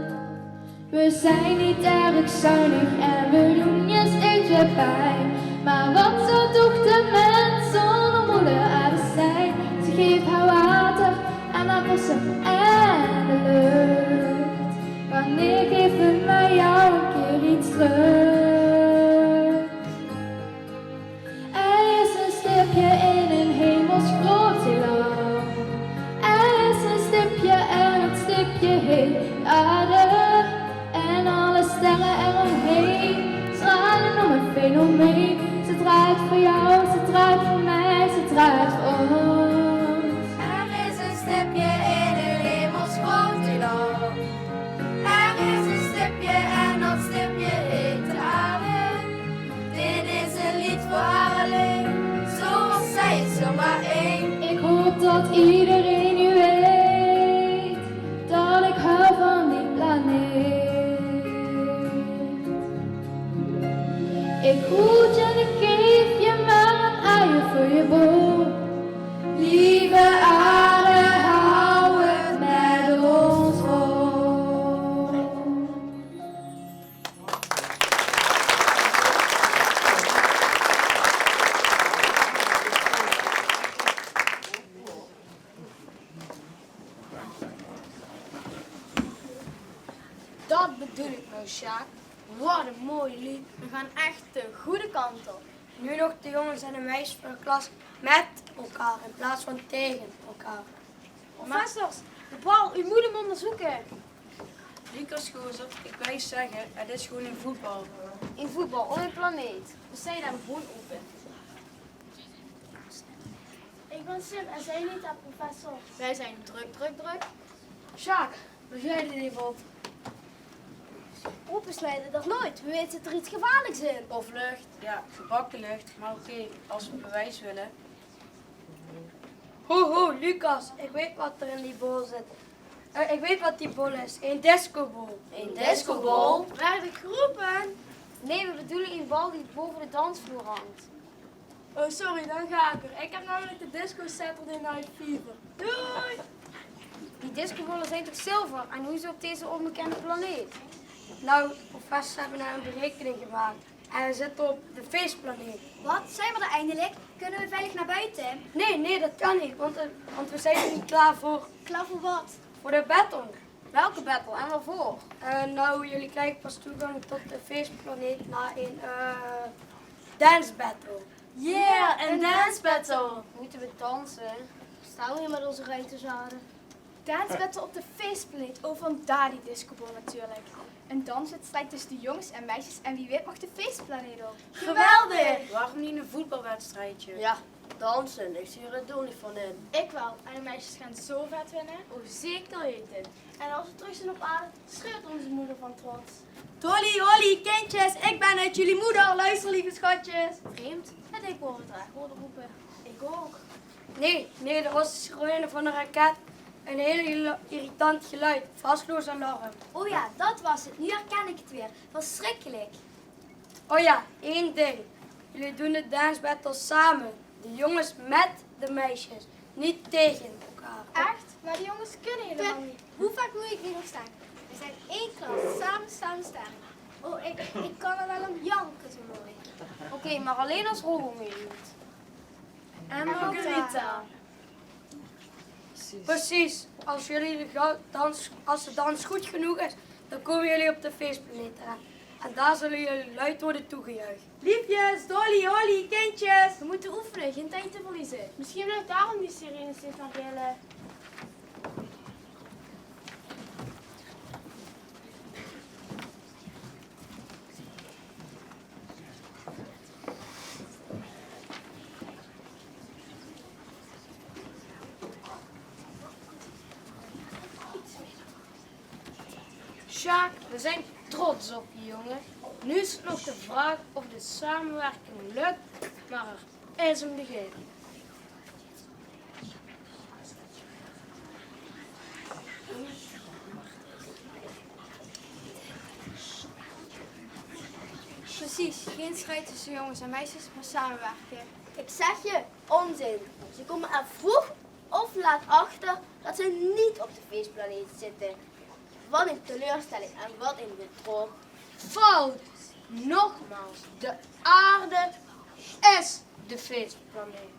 We zijn niet erg zuinig en we doen je steeds weer pijn. Maar wat zou toch de mens zonder moeder aarde zijn? Ze geeft haar water en haar bossen en de lucht. Wanneer geven wij jou een keer iets terug? Er is een stipje in een hemelsgroot heelal. Er is een stipje en het stipje heet aarde. En alle sterren eromheen stralen om een fenomeen. Ze draait voor jou, ze draait voor mij, ze draait voor ons. Er is een stipje in een hemelsgroot heelal. Er is een stipje en dat stipje heet de aarde. Dit is een lied voor haar alleen, zoals zij is er maar één. Ik hoop dat iedereen nu weet dat ik hou van die planeet. Ik groet je en ik geef je maar een uier voor je bol. Lieve aarde, hou het met ons vol. Dat bedoel ik nou, Sjaak. Wat ein mooi lied. We gaon ech de goeie kant op. Nu nog de jónges en de meisjes van de klas mit elkaar in plaats van tegen elkaar. Professors, de bal, u moet hem onderzoeken. Lucas, gozer, ik wou je zeggen, het is gewoon een voetbal. Een voetbal op een planeet. We zijn daar gewoon open. Ik ben Sim en zij niet, professor. Wij zijn druk, druk, druk. Sjaak, waar jij er even op? Open slijten dat nooit. We weten dat er iets gevaarlijks in. Of lucht. Ja, gebakken lucht. Maar oké, als we bewijs willen. Ho, ho, Lucas, ik weet wat er in die bol zit. Eh, ik weet wat die bol is. Een discobol. Een discobol? Waar de groepen? Nee, we bedoelen een bal die boven de dansvloer hangt. Oh, sorry, dan ga ik er. Ik heb namelijk de Disco Saturday Night Fever. Doei! Die discobollen zijn toch zilver? En hoezo op deze onbekende planeet? Nou, professors hebben daar een berekening gemaakt. En hij zit op de feestplaneet. Wat? Zijn we er eindelijk? Kunnen we veilig naar buiten? Nee, nee, dat kan niet, want, eh, want we zijn er niet klaar voor. Klaar voor wat? Voor de battle. Welke battle en waarvoor? Eh, nou, jullie krijgen pas toegang tot de feestplaneet na een eh, dance battle. Yeah, een dance battle! Moeten we dansen? Staan we hier met onze ruimtezaden? Dance battle op de feestplaneet. Oh, vandaar die discobal natuurlijk. Een danswedstrijd tussen de jongens en meisjes en wie wint mag de feestplaneet op. Geweldig! Waarom niet een voetbalwedstrijdje? Ja, dansen. Ik zie er het doel niet van in. Ik wel. En de meisjes gaan zo vet winnen. Oh, zeker weten. En als we terug zijn op aarde, schreeuwt onze moeder van trots. Tolly, Holly, kindjes, ik ben het, jullie moeder. Luister, lieve schatjes. Vreemd dat ik boven het raar hoorde roepen. Ik ook. Nee, nee, dat was de sirene van een raket. Een heel irritant geluid. Vastloos alarm. Oh ja, dat was het. Nu herken ik het weer. Verschrikkelijk. Oh ja, één ding. Jullie doen de dance battle samen. De jongens met de meisjes. Niet tegen elkaar. Echt? Maar de jongens kunnen helemaal niet. Hoe vaak moet ik die nog staan? We zijn één klas. Samen, samen, sterk. Oh, ik, ik kan er wel om janken zo mooi. Oké, maar alleen als Robo meedoet. En Margarita. Precies. Als jullie de ga- dans, als de dans goed genoeg is, dan komen jullie op de feestplaneet terecht. En daar zullen jullie luid worden toegejuicht. Liefjes, Dolly, Holly, kindjes. We moeten oefenen, geen tijd te verliezen. Misschien blijft daarom die sirene steeds maar gillen. Sjaak, we zijn trots op je, jongen. Nu is het nog de vraag of de samenwerking lukt, maar er is een begin. Precies, geen strijd tussen jongens en meisjes, maar samenwerken. Ik zeg je, onzin. Ze komen er vroeg of laat achter dat ze niet op de feestplaneet zitten. Wat een teleurstelling en wat een bedrog. Fout! Nogmaals, de aarde is de feestplaneet.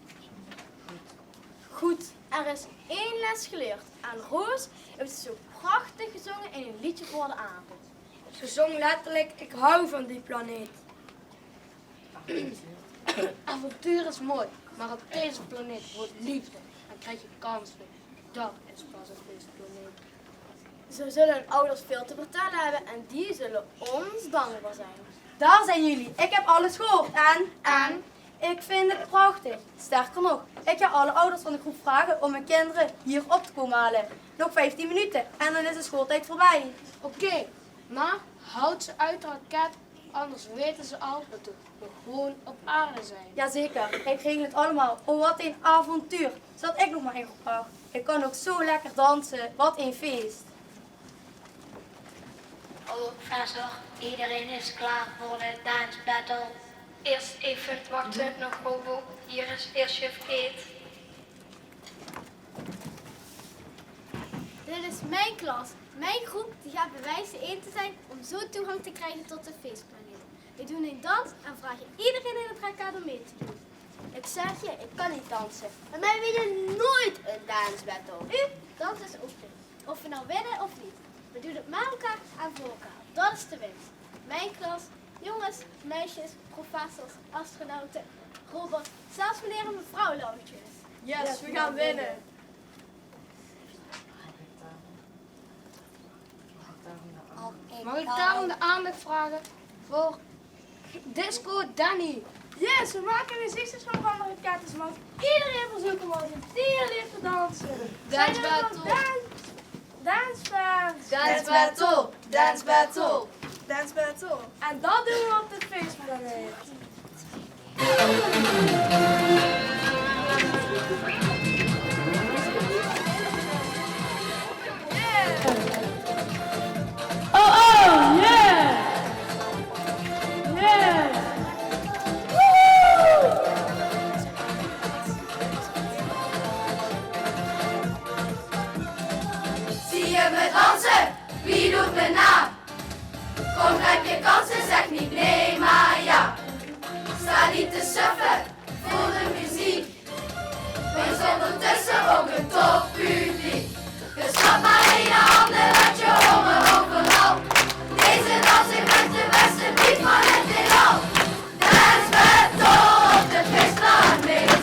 Goed, er is één les geleerd. En Roos heeft het zo prachtig gezongen in een liedje voor de avond. Ze zong letterlijk: "Ik hou van die planeet." Avontuur is mooi, maar op deze planeet hoort liefde en krijg je kansen. Dat is pas een feestplaneet. Zo zullen hun ouders veel te vertellen hebben en die zullen ons dankbaar zijn. Daar zijn jullie. Ik heb alles gehoord. En? En? Ik vind het prachtig. Sterker nog, ik ga alle ouders van de groep vragen om hun kinderen hier op te komen halen. Nog vijftien minuten en dan is de schooltijd voorbij. Oké, maar houd ze uit de raket, anders weten ze al dat we gewoon op aarde zijn. Jazeker, ik regel het allemaal. Oh, wat een avontuur. Zat ik nog maar in gebracht. Ik kan ook zo lekker dansen. Wat een feest. Hallo professor, iedereen is klaar voor de dance battle. Eerst even wachten, nog Robo. Hier is eerst juf Kate. Dit is mijn klas, mijn groep die gaat bewijzen één te zijn om zo toegang te krijgen tot de feestplaneet. We doen een dans en vragen iedereen in het raket om mee te doen. Ik zeg je, ik kan niet dansen. Bij mij win je nooit een dance battle. U, dans is open. Of we nou winnen of niet. We doen het met elkaar en voor elkaar. Dat is de winst. Mijn klas, jongens, meisjes, professors, astronauten, robots, zelfs meneer en mevrouw Lauwtjes. Yes, we gaan winnen. Mag ik daarom de aandacht vragen voor Disco Danny? Yes, we maken een gezichtsverschil van de raketten, want iedereen verzoeken we om een tierenlier te dansen. Zijn er nog dans-, dansfans? Dance battle, dance battle. Dance battle. En dat doen we op de feestplaneet. Oh, oh, yeah! Yeah! Woehoe! Zie je me dansen? Wie doet me na? Kom, grijp je kansen, zeg niet nee, maar ja. Sta niet te suffen, voel de muziek. Wees ondertussen ook een toppubliek. Dus klap maar in je handen, laat je horen overal. Deze dans is met de beste beat van het heelal. Dance battle op de feestplaneet.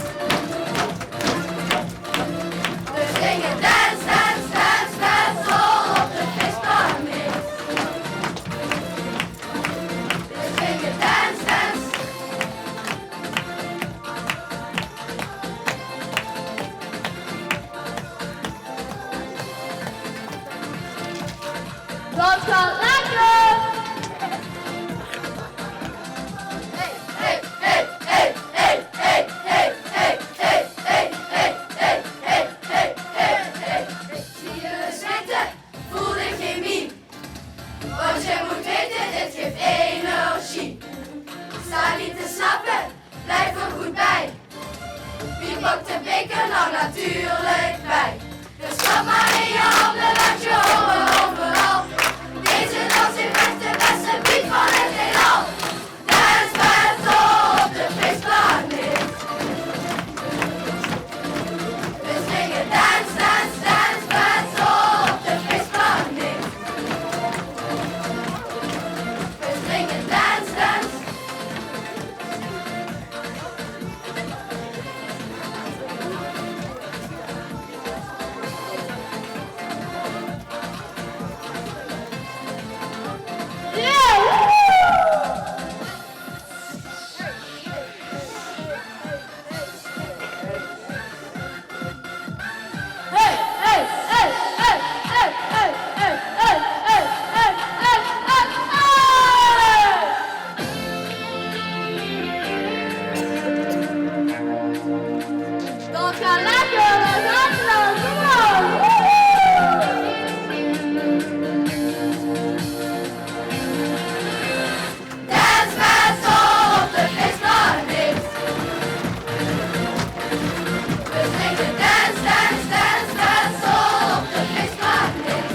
We zingen dance, dance, dance battle op de feestplaneet. We zingen dance, dance. Dat gaat lekker! Hey, hey, hey. Zie je zitten? Voel de chemie. Want je moet weten, dit geeft energie. Sta niet te slapen, blijf er goed bij. Wie pakt de beker nou natuurlijk bij? Dus klap maar in je handen, laat je horen overal. Deze dans is echt de beste beat van het heelal. Dance battle op de feestplaneet. We zingen dance, dance, dance battle op de feestplaneet. We zingen dance, dance. Dat gaat lekker, we gaan snel, kom op! Woehoe! Dance battle op de feestplaneet. We zingen dance, dance, dance battle op de feestplaneet.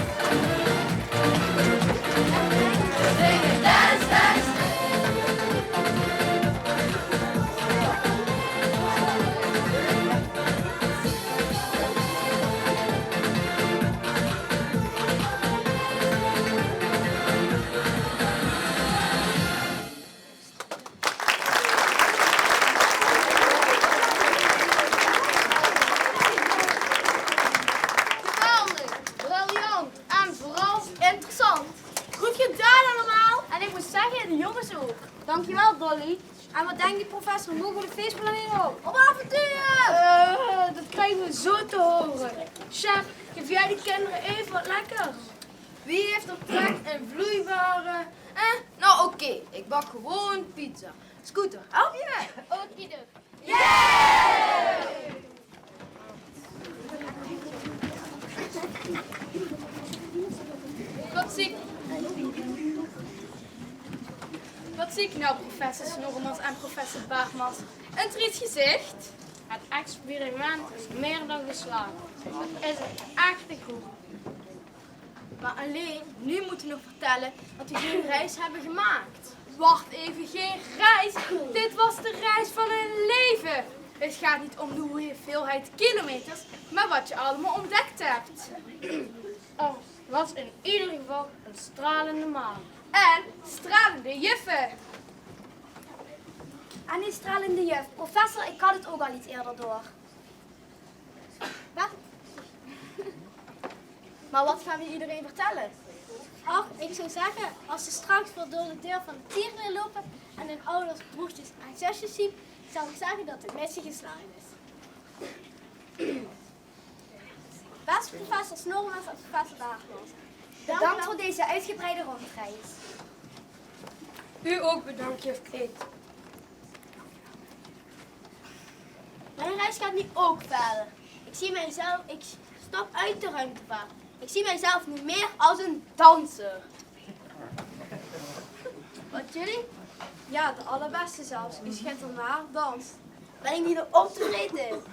We zingen dance, dance. Geweldig, briljant en vooral interessant. Goed gedaan allemaal. En ik moet zeggen, de jongens ook. Dankjewel, Dolly. En wat denkt die professor? Mogen we de feestplanning op? Op avontuur! Eh, dat krijgen we zo te horen. Chef, geef jij die kinderen even wat lekkers? Wie heeft er trek in vloeibare... Eh, nou oké, ik bak gewoon pizza. Scooter, help je mij? Okidoki. Yay! Wat zie ik, wat zie ik nou, professor Snorremans en professor Baartmans? Een triest gezicht. Het experiment is meer dan geslaagd. Het is een echte groep. Maar alleen, nu moeten we nog vertellen dat we geen reis hebben gemaakt. Wacht even, geen reis? Dit was de reis van hun leven. Het gaat niet om de hoeveelheid kilometers, maar wat je allemaal ontdekt hebt. Er was in ieder geval een stralende maan. En stralende juffe. En die stralende juf. Professor, ik had het ook al iets eerder door. Wat? Maar wat gaan we iedereen vertellen? Ach, ik zou zeggen, als ze straks weer door de deur van de tierenleer lopen en hun ouders, broertjes en zusjes zien, zal ik zeggen dat de missie geslaagd is. Beste professor Snorremans en professor Daagmans. Bedankt voor deze uitgebreide rondreis. U ook bedankt, juf Kreet. Mijn reis gaat nu ook verder. Ik zie mijzelf, ik stap uit de ruimtevaart. Ik zie mijzelf nu meer als een danser. Wat jullie? Ja, de allerbeste zelfs. U schijnt er maar dans. Ben ik niet op te vreten?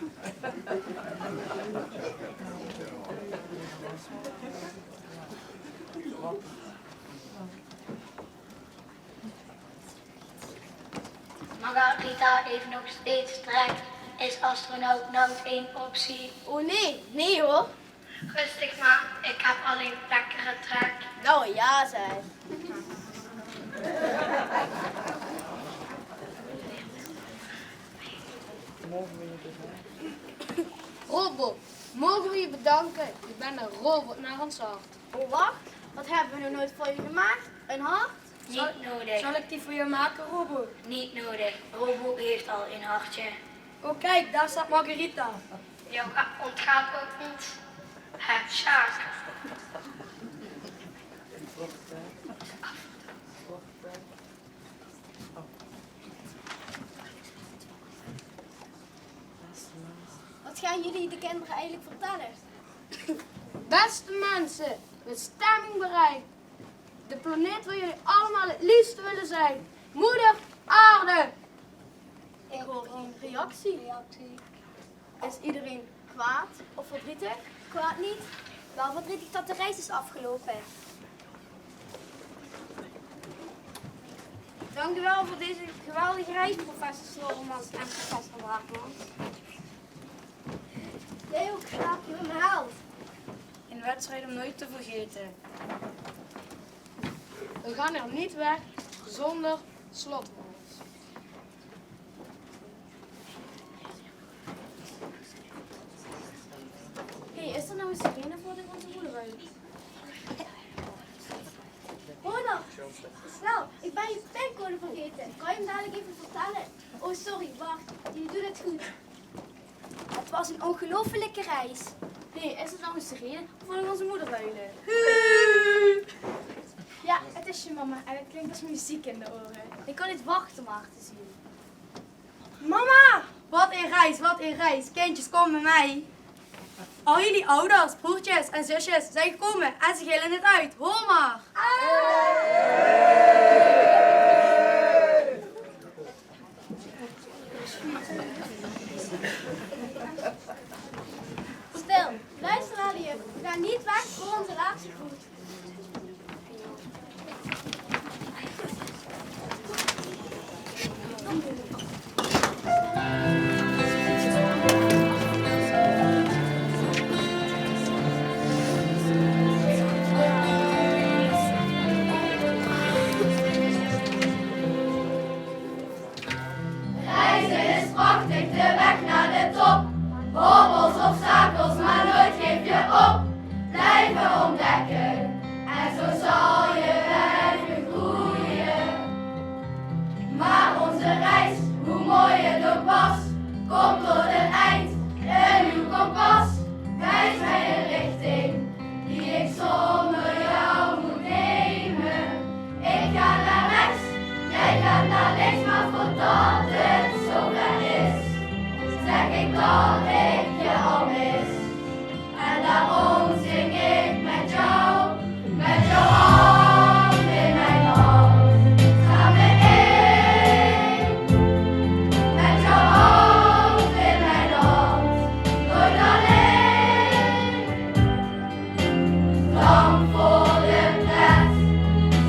Margarita heeft nog steeds trek. Is astronaut nou geen optie? Oh nee, nee hoor. Rustig maar, ik heb alleen lekkere trek. Nou ja, zeg. Robo, mogen we je bedanken? Je bent een robot naar ons hart. Oh, wacht. Wat hebben we nog nooit voor je gemaakt? Een hart? Niet nodig. Zal ik die voor je maken, Robo? Niet nodig. Robo heeft al een hartje. Oh, kijk, daar staat Margarita. Jou ga-, ontgaat ook niet het sjaak. Wat gaan jullie de kinderen eigenlijk vertellen? Beste mensen, bestemming bereikt. De planeet waar jullie allemaal het liefst willen zijn. Moeder Aarde. Ik hoor een reactie. Is iedereen kwaad of verdrietig? Kwaad niet. Wel verdrietig dat de reis is afgelopen. Dank u wel voor deze geweldige reis, professor Snorremans en professor Braakmans. Jij ook, schaapje van de hel. Een wedstrijd om nooit te vergeten. We gaan er niet weg zonder slotwoord. Hé, is er nou een sirene voor de Onze Moederuil? Ronald, snel, ik ben je pincode vergeten. Kan je hem dadelijk even vertellen? Oh, sorry, wacht, je doet het goed. Het was een ongelofelijke reis. Hé, is het nou een sirene of van Onze Moederuilen? Ja, het is je mama en het klinkt als muziek in de oren. Ik kan niet wachten om haar te zien. Mama! Wat een reis, wat een reis. Kindjes, kom bij mij. Al jullie ouders, broertjes en zusjes zijn gekomen en ze gillen het uit. Hoor maar! Stil, luister naar de juf. We gaan niet weg voor onze laatste groet. Reizen is prachtig, de weg naar de top. Hobbels, obstakels, maar nooit geef je op. Blijven ontdekken en zo zal je blijven groeien. Maar onze reis, hoe mooi het ook was, komt tot een eind. Een nieuw kompas wijst mij een richting die ik zonder jou moet nemen. Ik ga naar rechts, jij gaat naar links, maar voordat het zover is, zeg ik dat ik je al mis. En daarom zing ik met jou, met jouw hand in mijn hand, samen één. Met jouw hand in mijn hand, nooit alleen. Dank voor de pret,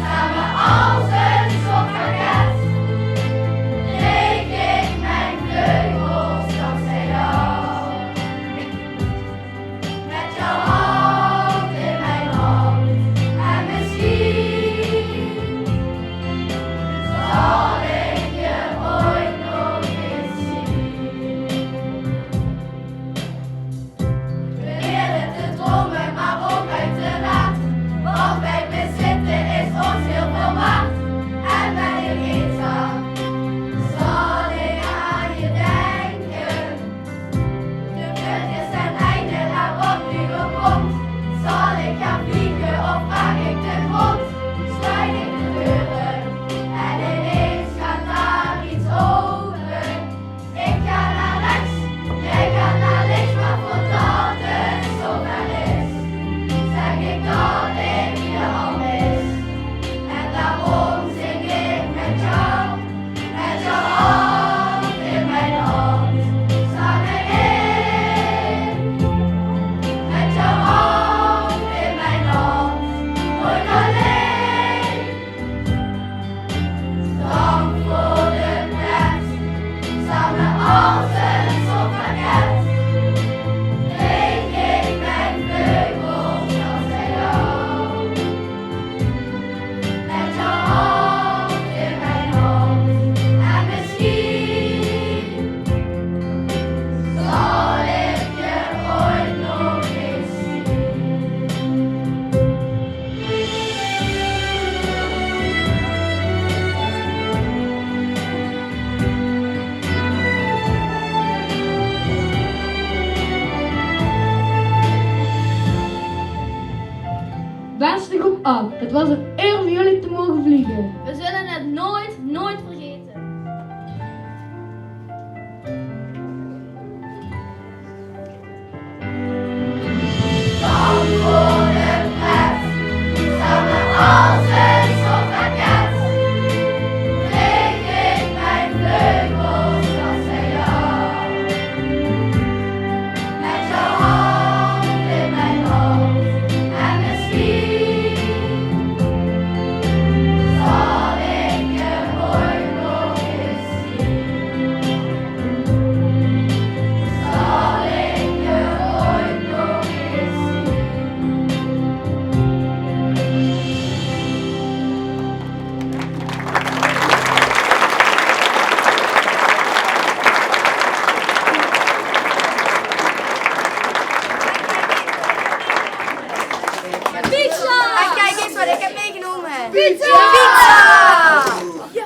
samen als een soort raket. Breek ik mijn vleugels dankzij jou. Met jouw Het was een eer om jullie te mogen vliegen. We zullen het nooit, nooit vergeten. Pizza! En kijk eens wat ik heb meegenomen. Pizza! Pizza!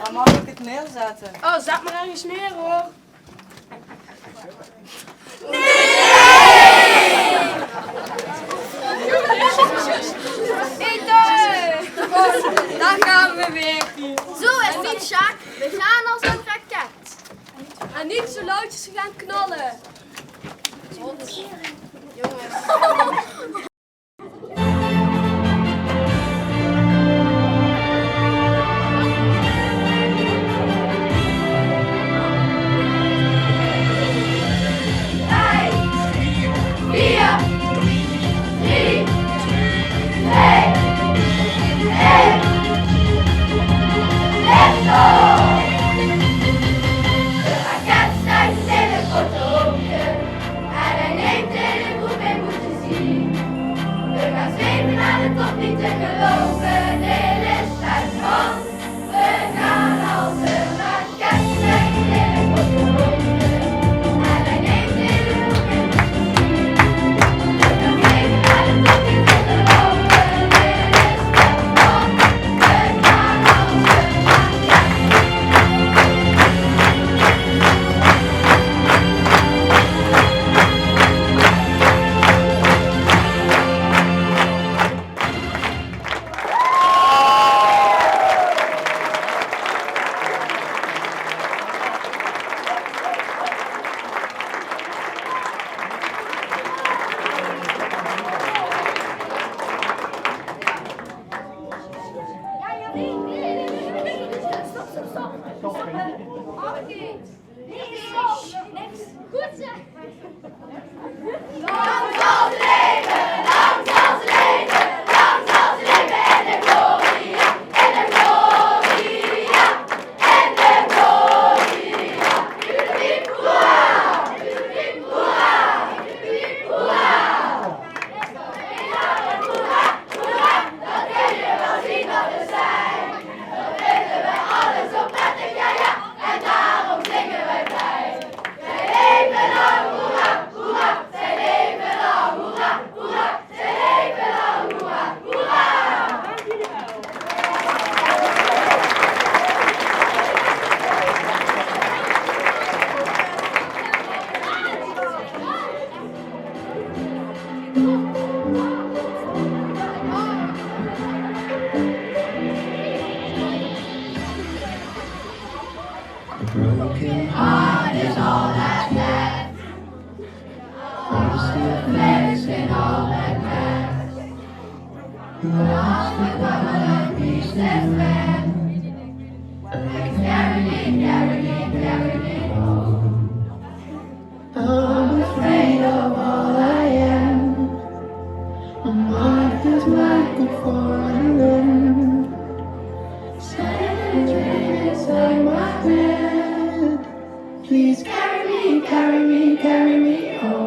Waar mag ik het neerzetten? Oh, zet maar ergens neer, hoor. Eten! Daar gaan we weer. Zo is het, Sjaak. We gaan als een raket. En niet zo luid als we gaan knallen. En hij neemt in de groep een moedje zien. We gaan zweven aan de top, niet te geloven. Dit is het van. We gaan als een raket, zijn in de groep gelopen. En hij neemt in de groep een moedje zien. We gaan zweven aan de top, niet te geloven. Dit is het van. We gaan als een raket. Niks. Niks. Goed zeg. Lang zal ze leven, lang zal ze leven, lang zal ze leven in de gloria, in de gloria, in de gloria. Hoera, hoera, hoera. Hoera, hoera, dat kun je wel zien dat we zijn. Dat vinden we alles zo prettig, ja, ja. En daarom zingen wij blij. Zij leven lang, hoera, hoera. Zij leven lang, hoera, hoera. Zij leven lang, hoera, hoera. A broken heart is all that's left. I'm still facing all that left. Lost without my pieces left. Carry me, carry me, carry me home. I'm afraid of all I am. My mind is blank for an end. Silent dream inside my bed. Please carry me, carry me, carry me home.